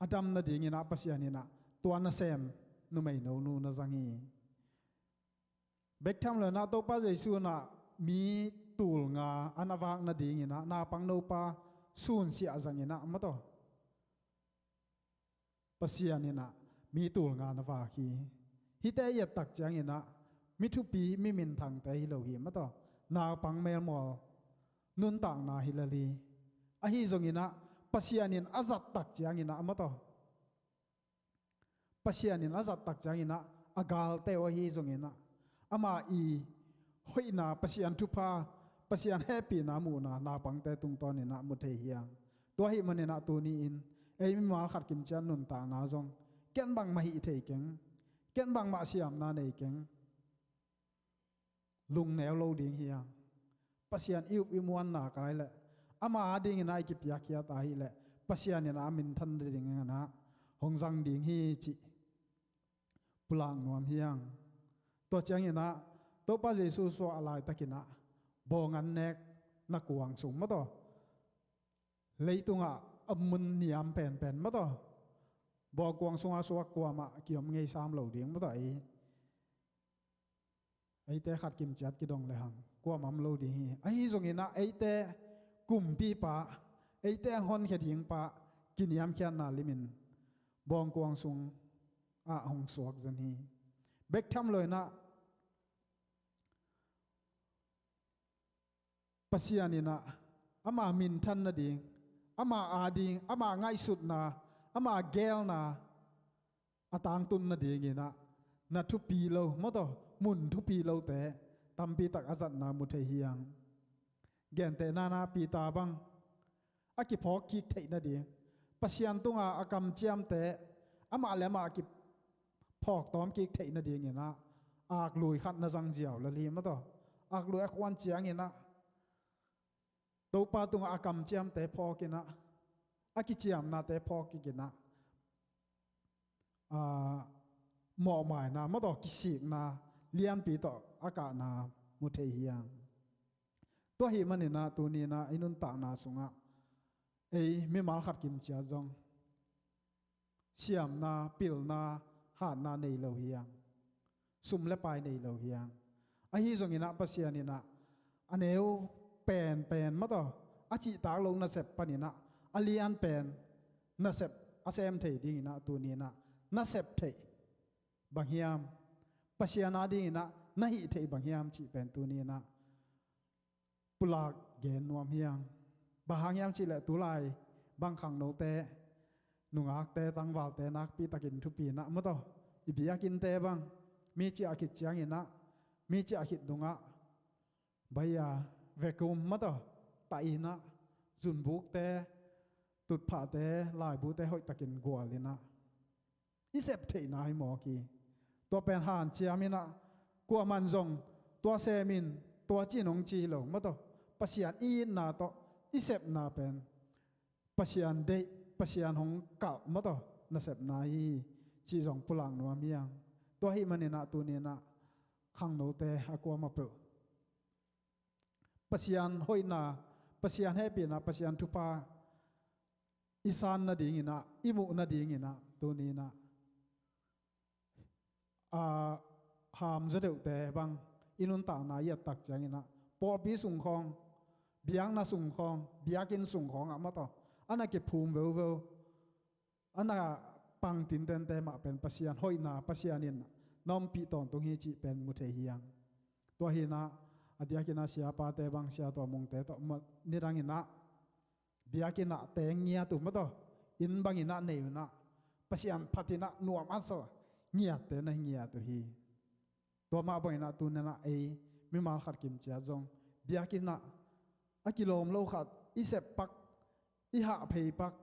a dam nadinginah Pasian inah tua nasem numeino nu na zang hi. Bek tham lo inah Topa Jesu inah mi tul nga a na vak nadinginah naupang nopa sunsiah zanginah maw taw, Pasian inah mi tul nga na vak hi. Hihte i et tak cianginah mi thupi, mi minthangte hi lo hi maw taw, naupang melmawl nuntakna hi lel hi. Ahi zonginah Pasian in a zat tak cianginah maw taw, Pasian in a zat tak cianginah a galte uh ahi zonginah ama i hoihna, Pasian thupha, Pasian hehpihna muhna naupangte tungtawninah mu thei hi hang. Tua ahih maninah tuni-in ei mimal khat kimciat nuntakna zong ken bangmah hih thei keng, ken bangmah siamna nei keng, lungneu lo ding hi hang. Pasian i up i muanna kai leh ama adinginah i kipiakkhiat ahih leh Pasian inah a minthan nadinginah hong zang ding hi cih pulak nuam hi hang. Tua cianginah Topa Jesu suah a laitakinah bawng an nek na kuang sung maw taw, leitungah a mun niam penpen maw taw, bawng kuang sungah suak kuamah kiom ngei sam lo ding maw taw, ei eite khat kimciat kidong lehang kuamah om lo ding hi. Ahi zonginah eite kumpipa, eite hong honkhia dingpa kiniamkhiatna limin bawng kuang sungah hong suak zen hi. Bek tham lo inah Pasian inah ama minthan nading, ama ading, ama ngaihsutna, ama geelna a tangtun nadinginah na thupi lo maw taw, mun thupi lote tampitak a zatna mu thei hi hang. Gentehna-in Peter bang a kiphawk kik theih nading, Pasian tunga a kamciamte amah le amah a kiphawk tawm kik theih nadinginah aklui khat na zang ziau lel hi maw taw. Aklui a khuan cianginah Topa tungah a kamciamte phawkinah, a kiciamnate phawk kikinah, aa, mawhmaina maw taw, kisikna lianpi tawh a kahna mu thei hi hang. Tua ahih maninah tuninah i nuntakna sungah ei mimal khat kimciat zong siamna, pilna, hatna nei lo hi hang. Sum le pai nei lo hi hang. Ahi zonginah Pasian inah a neu penpen maw taw, a cihtak lo nasep paninah a lian pen nasep a sem thei dinginah tuninah na sep theih bang hiam, Pasian adinginah na hih theih bang hiam cih pen tuninah pulak gen nuam hi hang. Bang hang hiam cih leh tulai bang khangnote, nungakte, tangvalte nakpitakin thupi inah maw taw, i biakinnte bang mi ciah khit cianginah, mi ciah khit dungah baia, vacuum maw taw, tah inah zunbukte, tutphahte, laibute hoihtakin gual inah i sep theihna hi mawk hi. Tua pen hanciam inah kuaman zong tua sem in, tua ci-in hong ci hi lo maw taw. Pasian i itna tawh i sepna pen Pasian deih, Pasian hong kalh maw taw, nasepna hi hi cih zong pulak nuam hi hang. Tua ahih maninah tuninah khangnote a kuamah peuh Pasian hoihna, Pasian hehpihna, Pasian thupha i san nadinginah, i muh nadinginah tuninah, a, hamzaw deuhte bang i nuntakna i et tak cianginah pawlpi sung khawng, biakna sung khawng, biakinn sung khawngah maw taw, a na kiphum veuveu, a na pang tintente mah pen Pasian hoihna, Pasian in na ompih tawntung hi cih pen mu thei hi hang. Tua hinah a diakinah siapate bang, Sia Tua Mungte tawh maw, nidanginah biakinnah teng ngiat uh maw taw, inn banginah nei unah Pasian phatinah nuam a sa ngiatte na hi ngiat uh hi. Tua mah banginah tuninah ei mimal khat kimciat zong biakinnah a kilawm lo khat i sep pak, i hah phei pak,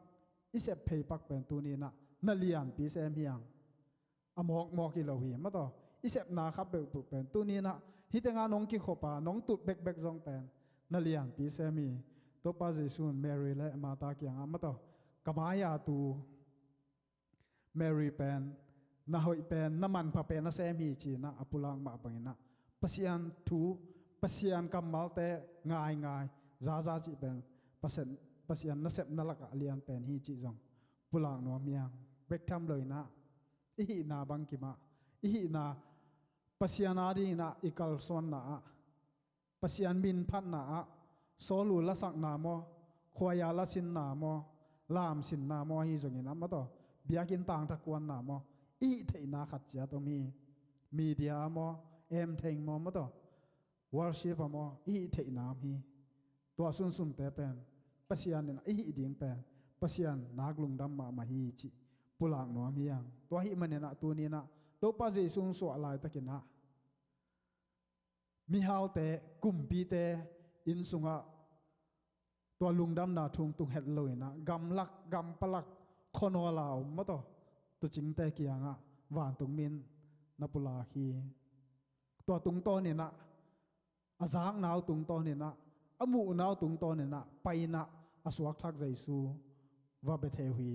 i sep phei pak pen tuninah na lianpi sem hi hang. A mawkmawk hi lo hi maw taw. I sepna khat peuhpeuh pen tuninah hih tengah nong kikhop a, nong tut bekbek zong pen na lianpi sem hi. Topa Jesu in Mary le Martha kiangah maw taw, ka mai-a tu Mary pen na hoih pen, na manpha pen a sem hi ci-inah a pulak mah banginah Pasian thu, Pasian kammalte ngaingai zaza cih pen Pasian, Pasian nasepna lakah lian pen hi cih zong pulak nuam hi hang. Bek tham lo in ah i hihna bangkim ah, i hihna Pasian adingin ah i kalsuanna ah, Pasian min phatna ah, sawlu lasakna maw, khuaia lasinna maw, lamsinna maw, ahi zongin ah maw tawh, biakinn tangtha kuanna maw, i hih theihna khat ciat om hi. Media maw, emtheng maw, maw tawh, worship a maw, i hih theihna om hi. Tua sunsunte pen Pasian in ah i hih ding pen Pasian nak lungdam mahmah hi cih pulak nuam hi hang. Tua ahih manin ah tuni in ah Topa Jesu hong suah laitakin ah mihaute, kumpite inn sungah tua lungdamna thu tung het lo in ah, gamlak, gampalak, khuanawl a om maw tawh, tuucingte kiangah vantung mi in na pulak hi. Tua tungtawn in ah, a zakna uh tungtawn in ah, a muhna uh tungtawn in ah, pai in ah, a suakthak Jesu va bia thei uh hi.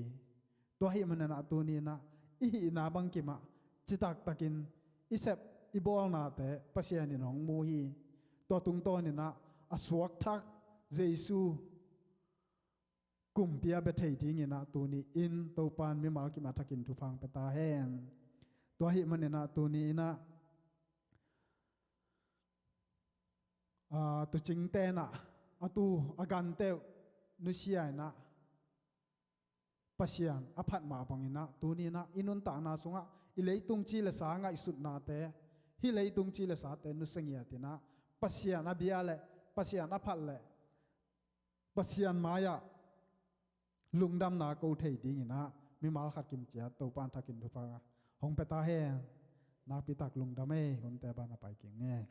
Tua ahih manin ah tuni in ah i hihna bangkim ah citak takin i sep i bawlnate Pasian in hong mu hi. Tua tungtawn in ah a suakthak Jesu kumpi a bia thei dingin ah tuni in Topa in mimal kim a thakin thupha hong pia ta hen. Tua ahih manin ah tuni in ah, aa, tuucingte in ah a tu a gante uh nusia in ah Pasian a phat mah bangin ah tuni in ah i nuntakna sungah i leitung ci le sa ngaihsutnate, hih leitung ci le sate nusia ngiat in ah Pasian a bia le Pasian a phat le Pasian mai-ah lungdamna ko thei dingin ah mimal khat kim ciat Topa in thakin thupha hong pia ta hen. Nakpi tak lungdam ei, hunte ban a pai keng ei.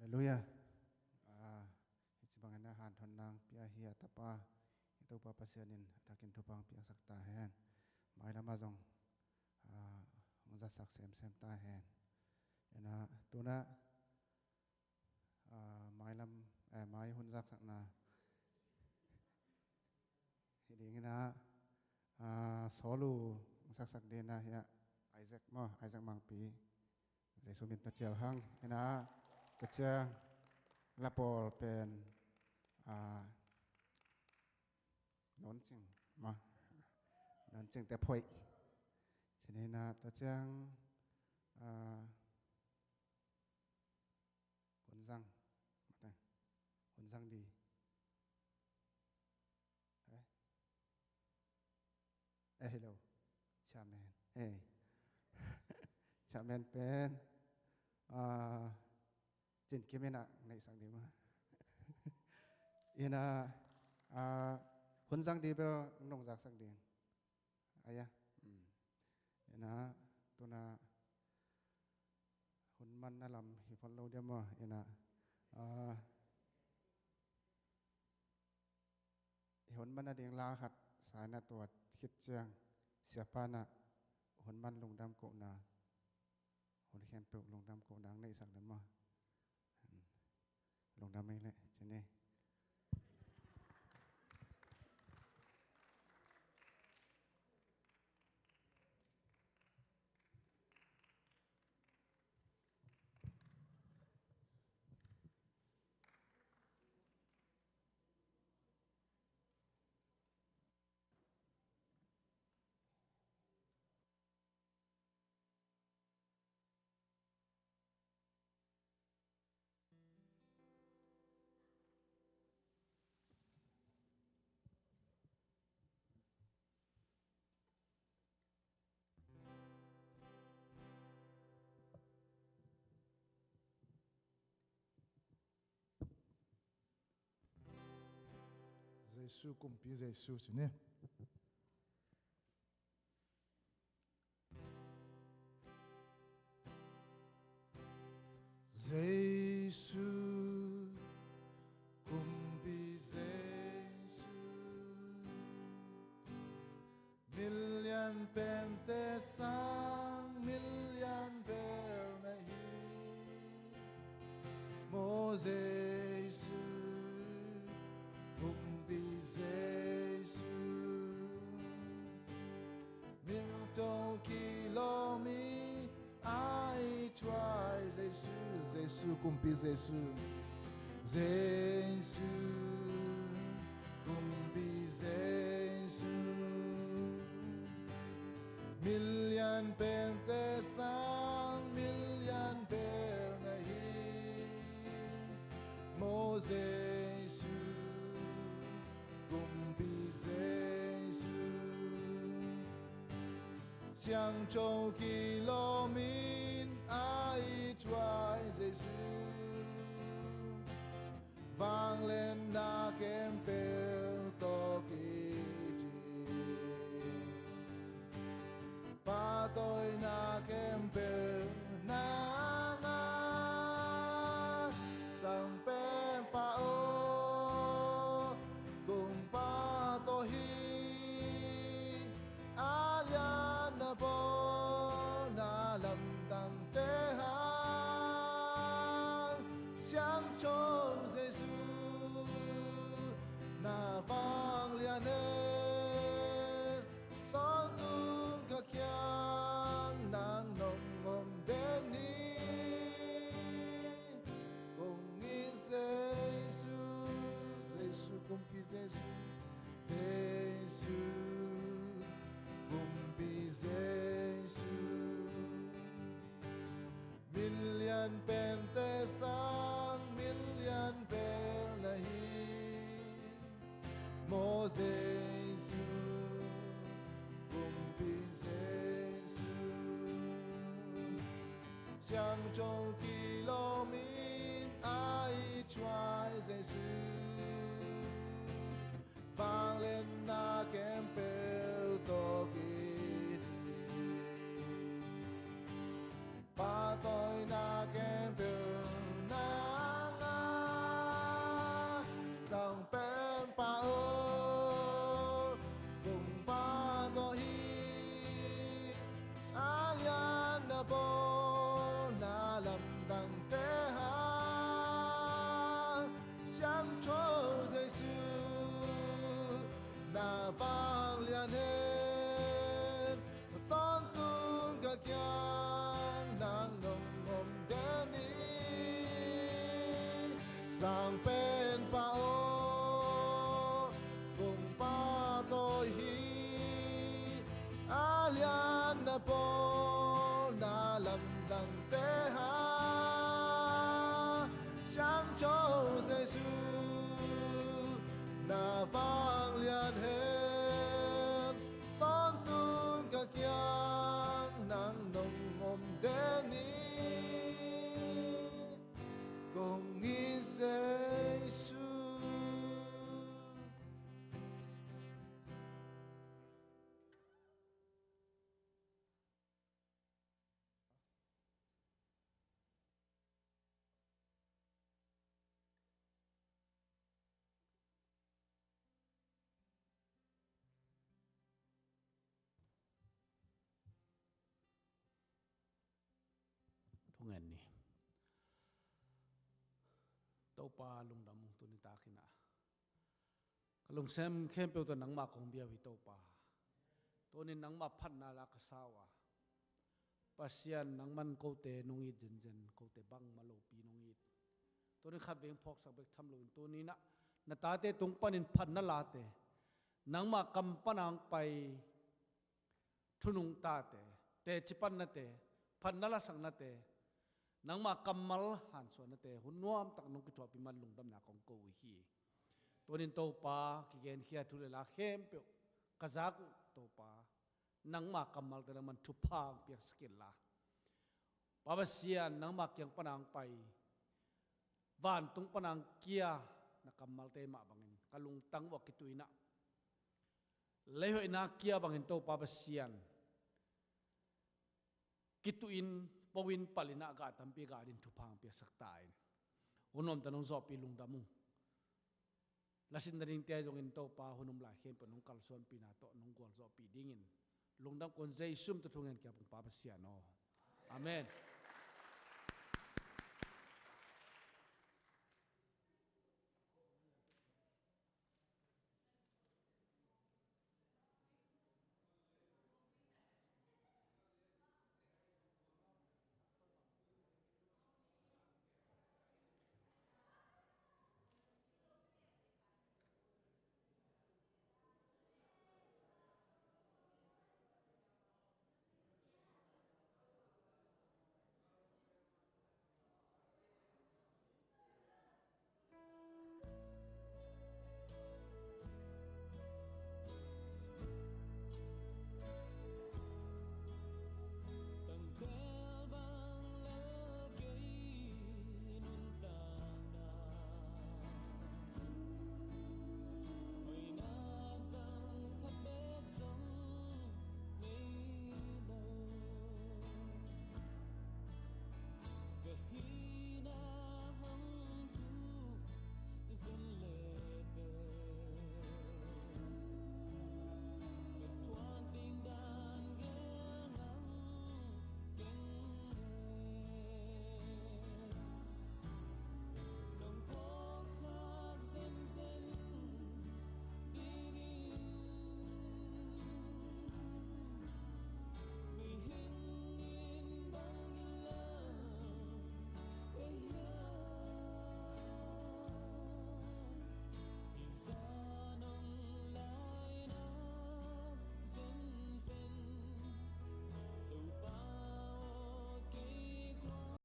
Halleluiah. Ah, hih ci bangin ah hanthotna hong pia hi a tapa, i Topa Pasian in a thakin thupha hong piaksak ta hen. Mailam ah zong, ah, hong zatsak semsem ta hen. Ina, tu in ah, ah, mailam, eh, mai hun zaksakna hi dingin ah, ah, sawlu hong saksak dingin ah, hiah Isaac maw, Isaac Mangpi, Jesu min tawh cial hang. Ina, tua ciang la pawl pen, ah, Nawn Cing maw, Nawn Cing te phoih. Ci ni, ina, tua ciang, ah, Hun Zang, mate, Hun Zang Di. Eh? Eh, hello. Chairman. Eh. Chairman pen, ah, Cin Kim in ah neihsak ding maw. Ina, ah, Hun Zang Di bel nong zaksak ding. Aya. Hmm. Ina, tu in ah hun manna lam hi phot lo diam maw. Ina, ah, i hun man nading la khat sa in ah, tua khit ciang Siapa in ah hun man lungdam kohna, hun khempeuh lungdam kohna hong neihsak leh maw. Lungdam ing leh, ci ni. Jesu, Kumpi Jesu, ci ni. Jesu, Kumpi Jesu, min Pente sang milian bel na hi. Maw Jesu, Kumpi Jesu, milto kilawm in a it huai Jesu, Jesu, Kumpi Jesu, Jesu, Kumpi Jesu. Milian pente sang milian bel na hi. Maw Jesu, Kumpi Jesu, siangtho kilawm in a it huai Jesu, vangliatna khempeuh tawh kiding, pahtawina khempeuh nang a, Sangpenpa aw, kong pahtawi hi. A lian na bawl na lamdangte hang, siangtho Jesu, na vanglian hen, tawntung ka kiang nang nong om den hi. Kong it Jesu, Jesu, Kumpi Jesu, Jesu, Kumpi Jesu. Milian pente sang milian bel na hi. Maw Jesu, Kumpi Jesu, siangtho kilawm in a it huai Jesu, vangliatna khempeuh tawh kiding, pahtawina khempeuh nang a, Sangpenpa aw, kong pahtawi hi. A lian na bawl na lamdangte hang, siangtho Jesu, na vanglian hen, tawntung ka kiang nang nong om den hi. Sangpenpa aw, kong pahtawi hi. A lian na bawl na lamdangte hang, siangtho Jesu, na vanglian hen, tawntung ka kiang nang nong om den hi. Kong it Jesu. Thungen ni. Topa lungdam ung, tuni takin ah ka lungsim khempeuh tawh nangmah kong bia uh hi Topa. Tunin nangmah phatna la ka sa uh a, Pasian, nangman kote nong it zenzen, kote bangmah lopi nong it. Tunin khatvei phawksak bek tham loin, tunin ah na tate tung panin phatna late, nangmah kam pana hong pai thunungtate, teci pannate, phatna lasaknate, nangmah kammal hansuahnate hun nuamtak nong kithuahpih man lungdamna kong ko uh hi. Tunin Topa, kigenkhia thu le la khempeuh ka zak uh Topa, nangmah kammalte nangman thupha hong piaksak inla, Pa Pasian, nangmah kiang pana hong pai, vantung pana hong kia na kammalte mah bangin ka lungtang uh a kituh in ah, leihoihna kia bangin Topa Pasian, kituh in, po in, palh in ah gah tampi gah ding thupha hong piaksak ta in. Hun nuamtak nong zawhpih lungdam ung. Lasinna dingte zongin Topa, hun om lai khempeuh nong kalsuanpihna tawh nong gualzawhpih dingin Lungdam kong, Jesu min tawh thu ngen hi ing, Papa Pasian aw. Amen.